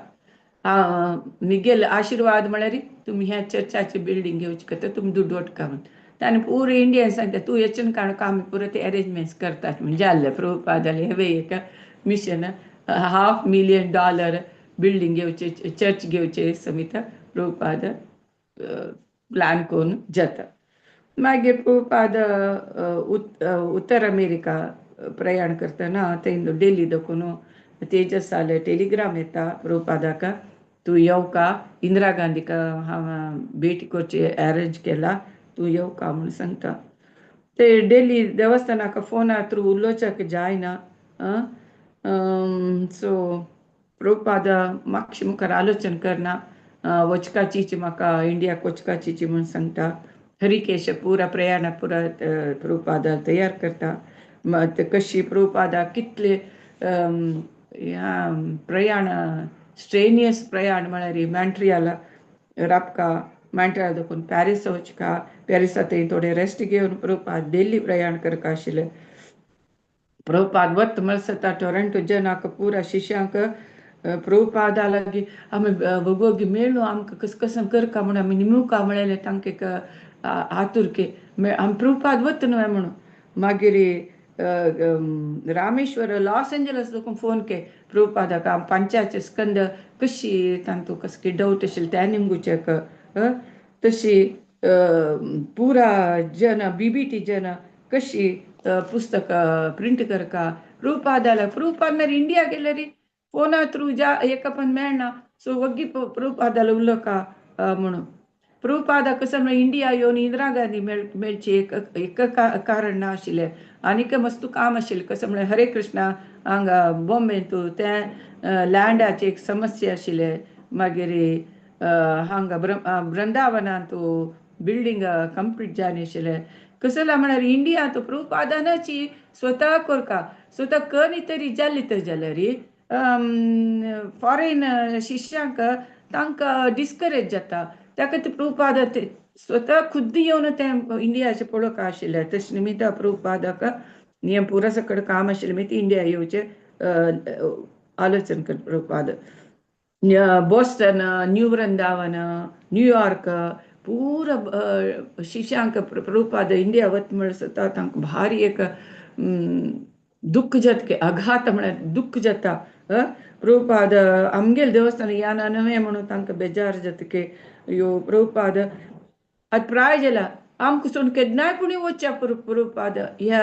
मिगेल आशिर्वाद म्हळ्यार तुमी ह्या चर्चाची बिल्डींग घेवची करता, तुमी दुड्ड वटका म्हण. ताणें पुरो इंडियन सांगता तूं येचन काण आमी पुरो ते अरेंजमेंट्स करतात म्हण जाल्लें. प्रभुपादालें हें एक मिशन $500,000 बिल्डींग घेवचे, चर्च घेवचे समित प्रभुपाद प्लॅन करून जाता. मागीर प्रभुपाद उत्तर अमेरिका प्रयाण करतना थंय डेली दाखोवन तेजसाले टेलिग्राम येता प्रभुपादाक, तूं येवका, इंदिरा गांधीक हांव भेटी करची अरेंज केला, तूं येवका म्हूण सांगता. ते डेली देवस्थानाक फोनार थ्रू उलोवच्याक जायना. सो प्रभुपाद मातशें मुखार आलोचन करना, वचकाचीची म्हाका इंडियाक वचकाचीची म्हूण सांगता. हरिकेश पुरा प्रयाण पुरा प्रभुपादा तयार करता. कशी प्रभुपादा कितले प्रयाण स्ट्रेनियस प्रयाण म्हळ्यार मॉन्ट्रियल राबका, मॉन्ट्रियल दाखोवन पॅरीस वचका, पॅरिसा थंय थोडे रेस्ट घेवन प्रभुपाद दिल्ली प्रयाण करका आशिल्ले. प्रभुपाद वत म्हळ्यार टोरंटो जनाक पुरा शिष्यांक प्रभुपादा लागीं आमी वोगी मेळ्ळो, आमकां कस कसं करका म्हूण आमी निमुका म्हळेलें तांकां एक आतुरके आमी प्रभुपाद वत न्हय म्हणून. मागीर रामेश्वर लॉस एंजलस लोक फोन के प्रभुपादाक आम पंचाचे स्कंद कशी तांतू कसकी डाउट आशिल्लें त्या निमगुचेक तशी पुरा जन बीबीटी जन कशी पुस्तक प्रिंट करका प्रभुपादाला. प्रभुपाद मागीर इंडिया गेल्यार फोना थ्रू जा एका पण मेळना, सो वग्गी प्रभुपादाला उलोवका म्हणून. प्रभुपादा कसं म्हळ्यार इंडिया येवन इंदिरा गांधी मेळची एक एक कारण ना आशिल्लें, आनीक मस्त काम आशिल्लें. कसं म्हळ्यार हरे कृष्णा हांगा बॉम्बेंतू तें लँडाची एक समस्या आशिल्लें. मागीर हांगा वृंदावनांतू बिल्डींग कंप्लीट जाय आशिल्लें. कसला म्हळ्यार इंडियांत प्रभुपादानाची स्वता करका, स्वता कनी तरी जाली तर जाल्यार फॉरेन शिष्यांक तांकां डिस्करेज जाता. त्या खातीर प्रभुपाद स्वता खुद्द येवन तें इंडियाचें पळोवंक आशिल्लें. तशें निमित्त प्रभुपादाक नियम पुरा सकड काम आशिल्लें मागीर इंडिया येवचें आलोचन कर Prabhupada. Boston, New Vrindavan, New York पुरा शिष्यांक प्रभुपाद इंडिया वत म्हळ्यार स्वता तांकां भारी एक दुख्ख जाता, आघात म्हळ्यार दुख्ख जाता. प्रभुपाद आमगेले देवस्थान याना न्हय म्हणून तांकां बेजार जाता की यो प्रभुपाद आतां प्राय जाला आमकां सोडून केन्नाय पुणी वचच्या पुरो प्रभुपाद ह्या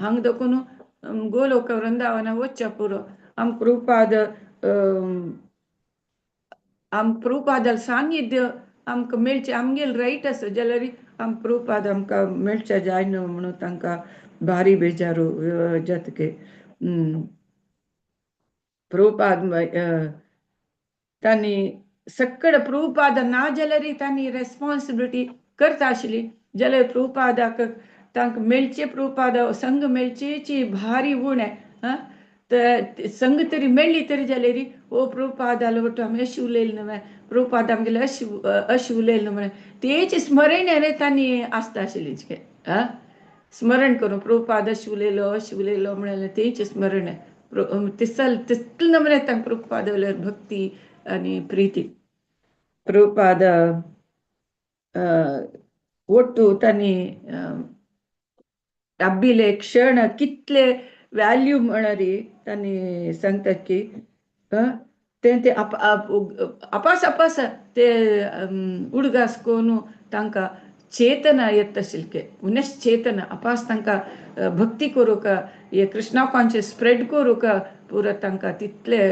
हांगा दाखोवन गोलोक वृंदावना वचच्या पुरो. आमकां प्रभुपाद आमकां प्रभुपादाले सान्निध्य आमकां मेळचें आमगेले रायट आसा जाल्यार आमकां प्रभुपाद आमकां मेळचे जाय न्हू म्हणून तांकां भारी बेजारू जाता की. प्रभुपाद तांणी सकड प्रभुपाद ना जाल्यार तांणी रेस्पॉन्सिबिलिटी करता आशिल्ली. जाल्यार प्रभुपादाक तांकां मेळचे प्रभुपाद संघ मेळचेची भारी उणें तर संघ तरी मेळ्ळी तरी जाल्यार ओ प्रभुपादालो वट्टू आमी अशें उलयलें न्हय, प्रभुपाद आमगेले अशें अशें उलयलें न्हय, तेच स्मरण रे तांणी आसता आशिल्लें. स्मरण करून प्रभुपाद अशें उलयलो अशें उलयलो म्हळ्यार तेच स्मरण तिसल तितलें नमरे तांकां प्रभुपादा वयल्यार भक्ती आनी प्रिती. प्रभुपाद ಒಟ್ಟು तांणी अब्बिले क्षण कितले व्हॅल्यू म्हळ्यार तांणी सांगतात की तें ते अपास अपास ते उडगास करून तांकां चेतना येता आशिल्लें, पुनश्चेतना अपास तांकां भक्ती करूंक हे कृष्णा कॉन्शियस स्प्रेड करूंक पुरो तांकां तितले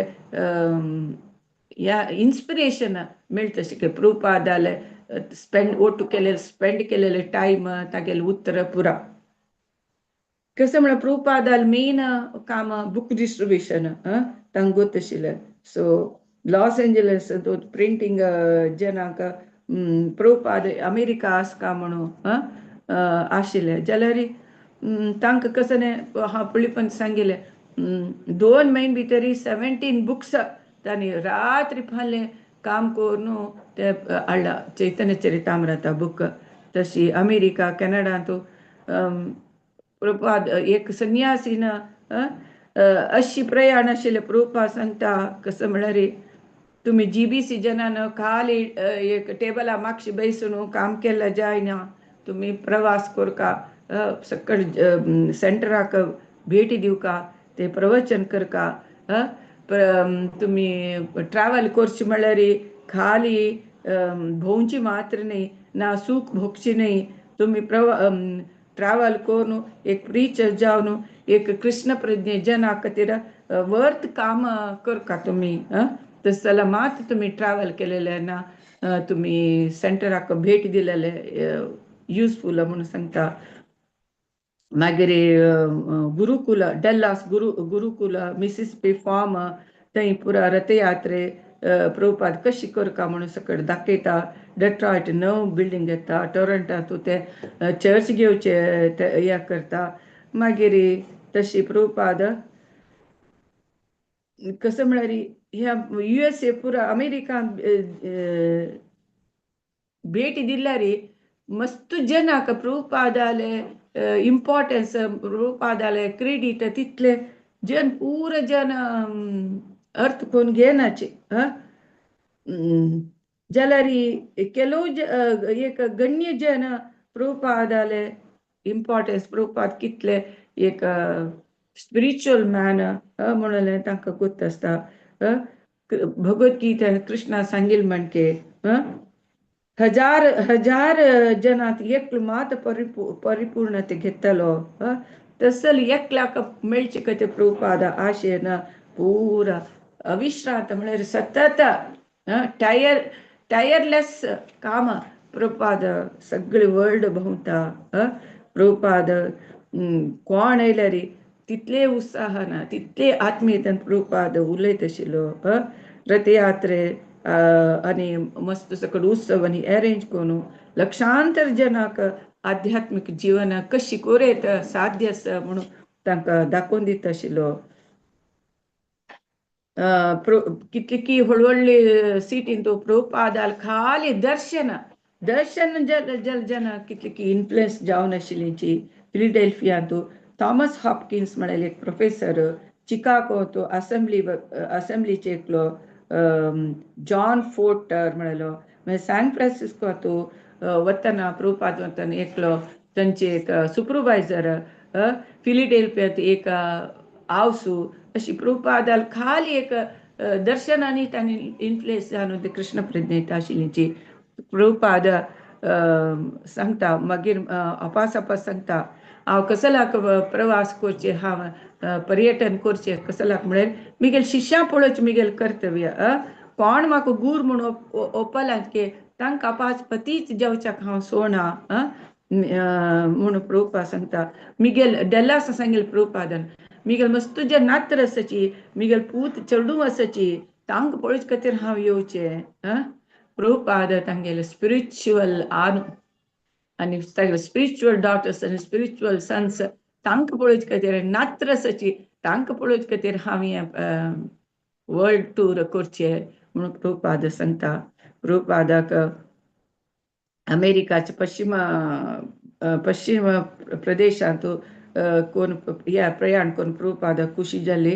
ह्या इन्स्पिरेशन मेळटा आशिल्लें. प्रभुपादाले स्पेंड ओटू केलेले स्पेंड केलेले टायम तागेले उतर पुरा. कसं म्हळ्यार प्रभुपादाले मेन काम बूक डिस्ट्रिब्युशन तांकां गोत आशिल्लें. सो लॉस एंजलस प्रिंटींग जनांक प्रभुपाद अमेरिका आसका म्हणून आशिल्लें जाल्यार तांकां कसं न्ही हांव पळय सांगिल्लें 2 म्हयने भितर 17 बुक्स तांणी रात्री फालें काम करून ते हाडला चैतन्य चरितामृता बूक. तशी अमेरिका कॅनडांत प्रभुपाद एक संन्यासीन अशी प्रयाण आशिल्लें. प्रभुपाद सांगता कसं म्हळ्यार तुमी जीबीसी जनान खाली एक टेबला मागशी बैसून काम केल्लें जायना, तुमी प्रवास करका, सकळ सेंटराक भेटी दिवका, ते प्रवचन करका. तुमी ट्रॅवल करचे म्हळ्यार खाली भोंवची मात्र न्ही ना सूख भोगची न्ही, तुमी ट्रॅवल करून एक प्रिचर जावन एक कृष्ण प्रज्ञे जना खातीर वर्थ काम करका तुमी. तशें जाल्यार मात तुमी ट्रॅवल केलेले ना तुमी सेंटराक भेट दिलेले युजफूल म्हणून सांगता. मागीर Gurukul Dallas Gurukul Mississippi farm थंय पुरा रथयात्रे प्रभुपाद कशी करका म्हणून सकयल दाखयता. डेट्रॉयट नव बिल्डींग घेता, टोरंटांतू ते चर्च घेवचे ते हें करता. मागीर तशी प्रभुपाद कसं म्हळ्यार ह्या युएसए पुरा अमेरिकान भेटी दिल्यार मस्त जनाक प्रभुपादाले इम्पॉर्टन्स, प्रभुपादाले क्रेडीट तितले जन पुरा जन अर्थ करून घेनाचे. जाल्यार ಕೆಲವು एक गण्य जन प्रभुपादाले इम्पॉर्टन्स, प्रभुपाद कितले एक स्पिरिच्युअल मॅन म्हणलें तांकां गोत्त आसता. भगवत गीता कृष्णा सांगील म्हणके हजार हजार जनांत एकलो मात परिपूर्णते घेतलो, तसल एकल्याक मेळचे कते प्रभुपाद आशेन पुरा अविश्रांत म्हळ्यार सतत टायरलेस काम प्रभुपाद सगळे वर्ल्ड भोंवता. प्रभुपाद कोण आयल्यार तितले उत्साहान तितले आत्मीयतेन प्रभुपाद उलयत आशिल्लो. रथयात्रे आनी मस्त सकड उत्सव आनी अरेंज करून लक्षांतर जनाक आध्यात्मीक जीवन कशी कोरेत साध्य आसा म्हणून तांकां दाखोवन दिता आशिल्लो. कितली व्हड व्हडली सिटीन तो प्रभुपादाल खाली दर्शन दर्शन जल जल जन कितली इन्फ्लुएन्स जावन आशिल्ली. फिलिडेल्फियांतू थॉमस हॉपकिन्स म्हळ्यार एक प्रोफेसर, चिकागो तो असेंब्लीचे एकलो जॉन फोर्टर म्हळ्यालो, मागीर सॅन फ्रांसिस्को तूं वतना प्रभुपाद वतना एकलो तांचे एक सुपरवायझर, फिलिडेल्फियांत एक आवसू, अशी प्रभुपादाल खाली एक दर्शनांनी तांणी इन्फ्लुएन्स जावन ते कृष्ण प्रज्ञेत आशिल्ली. प्रभुपाद सांगता मागीर अपास अपास सांगता हांव कसलाक प्रवास करचे, हांव पर्यटन करचें कसलाक म्हळ्यार मिगेल शिश्यां पळोवचें मिगेल कर्तव्य. कोण म्हाका गूर म्हूण ओपलात की तांकां पांच पतीच जेवच्याक हांव सोडना म्हूण प्रभुपाद सांगता. मिगेल डेल्लास सांगेल प्रभुपादन मिगेल मस्त जे नात्र आसाची, मिगेल पूत चेडूं आसाची, तांकां पळोवचे खातीर हांव येवचें. प्रभुपाद तांगेले स्पिरिच्युअल आर्म आनी तांगेले स्पिरिच्युअल डॉटर्स आनी स्पिरिच्युअल सन्स तांकां पळोवचे खातीर, नात्र आसाची तांकां पळोवचे खातीर हांव हें वर्ल्ड टूर करचें म्हणून प्रभुपाद सांगता. प्रभुपादाक अमेरिकाचे पश्चिम पश्चिम प्रदेशांत कोण ह्या प्रयाण करून प्रभुपादाक खुशी जाली.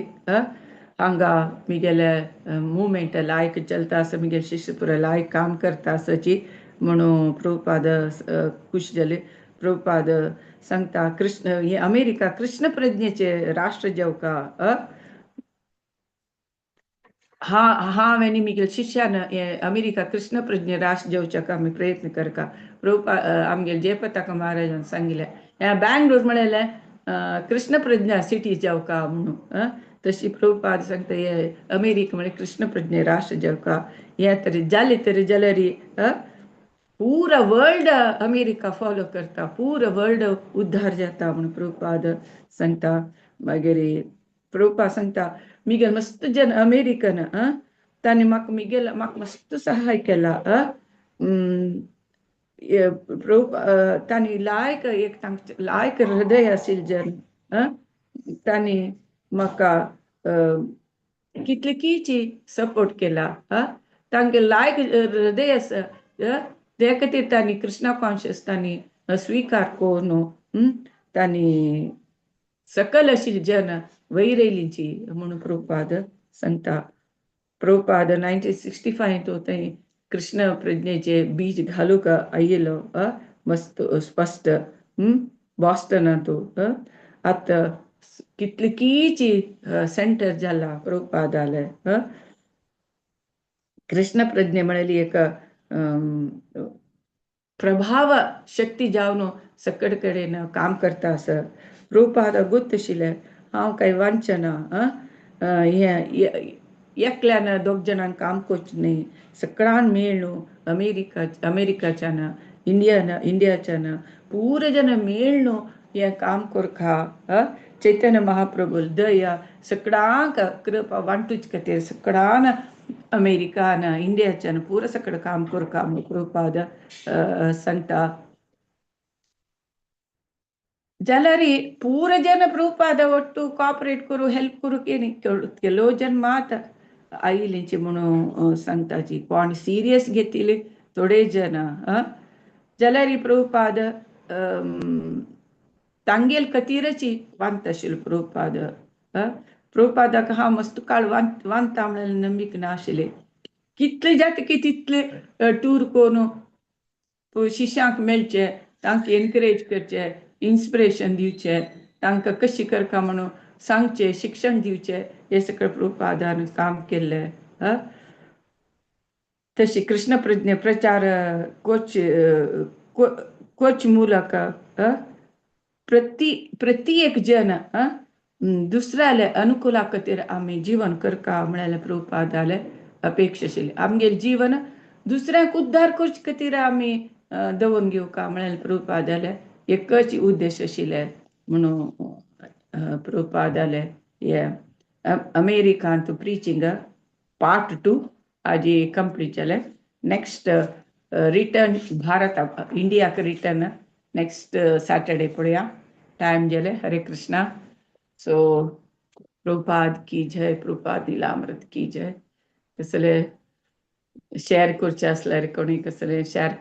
हांगा मिगेले मुवमेंट लायक चलता आसा, मिगेले शिष्य पुरा लायक काम करता आसाची म्हणून प्रभुपाद खुश जाले. प्रभुपाद सांगता कृष्ण हे अमेरिका कृष्ण प्रज्ञेचे राष्ट्र जेवका. हा हांव आनी मिगेल शिष्यान अमेरिका कृष्ण प्रज्ञे राष्ट्र जेवच्याक आमी प्रयत्न करका. प्रभुपा आमगेले जयपताका महाराजान सांगिल्लें बँगलोर म्हळेलें कृष्ण प्रज्ञा सिटी जेवका म्हणून. तशी प्रभुपाद सांगता हे अमेरिका म्हळ्यार कृष्ण प्रज्ञे राष्ट्र जेवका. हें तरी जालें तरी जाल्यार पुरा वर्ल्ड अमेरिका फॉलो करता, पुरा वर्ल्ड उद्धार जाता म्हणून प्रभुपाद सांगता. मागीर प्रभुपाद सांगता मिगेल मस्त जन अमेरिकन तांणी म्हाका मिगेल म्हाका मस्त सहाय केला. तांणी लायक एक तांचे लायक हृदय आशिल्लें जन तांणी म्हाका कितलेकीची सपोर्ट केला. तांगे लायक हृदय आसा ते खातीर तांणी कृष्णा कॉन्शियस तांणी स्विकार करून तांणी सकल अशी जन वयर येयलींची म्हणून प्रभुपाद सांगता. प्रभुपाद 1965 तो थंय कृष्ण प्रज्ञेचे बीज घालूंक आयिल्लो मस्त स्पश्ट बॉस्टनांतू. आतां कितलीकीची सेंटर जाला प्रभुपादाले. कृष्ण प्रज्ञे म्हळेली एक प्रभाव शक्ती जावन सकड कडेन काम करता आसा. प्रभुपाद गोत्त आशिल्लें हांव कांय वांचना, हें एकल्यान दोग जाणान काम करचें न्ही, सगळ्यान मेळ्ळू अमेरिका अमेरिकाच्यान इंडियान इंडियाच्यान पुरे जण मेळ्ळू हें काम करका. चैतन्य महाप्रभु दया सगळ्यांक कृपा वांटूच खातीर सगळ्यान अमेरिकान इंडियाच्यान पुरो सगळें काम करका म्हणून प्रभुपाद सांगता. जाल्यार पूरा जन प्रभुपाद ಒಟ್ಟು कॉपरेट करूं, हेल्प करूं की ಕೆಲವು जन मात आयिल्लीची म्हणून सांगताची, कोण सिरियस घेतिल्ले थोडे जन. जाल्यार प्रभुपाद तांगेल खातीरची वांत आशिल्लो प्रभुपाद. प्रभुपादाक हांव मस्त काळ वांत वांता म्हणल्यार नंबिक ना आशिल्लें. कितले जाता की तितले टूर करून शिष्यांक मेळचे, तांकां एनकरेज करचे, इन्स्पिरेशन दिवचें, तांकां कशी करका म्हणून सांगचें, शिक्षण दिवचें, हें सगळें प्रभुपादान काम केल्लें. तशी कृष्ण प्रज्ञे प्रचार कोच कोच ಮೂಲಕ प्रति प्रति एक जन दुसऱ्याले अनुकूला खातीर आमी जीवन करका म्हळ्यार प्रभुपादाले अपेक्षा आशिल्ली. आमगेलें जीवन दुसऱ्यांक उद्धार करचे खातीर आमी दवरून घेवका म्हळ्यार प्रभुपादाले एकच उद्देश आशिल्ले म्हणून प्रभुपादाले हे अमेरिकांत प्रिचींग पार्ट 2 आजी कंप्लीट जालें. नेक्स्ट रिटर्न भारत इंडियाक रिटर्न नेक्स्ट सॅटरडे पळोवया. टायम जालें. हरे कृष्णा. सो प्रभुपाद की जय, प्रभुपाद लीलामृत की जय. कसले शेअर करचे आसल्यार कोणी कसले शेअर.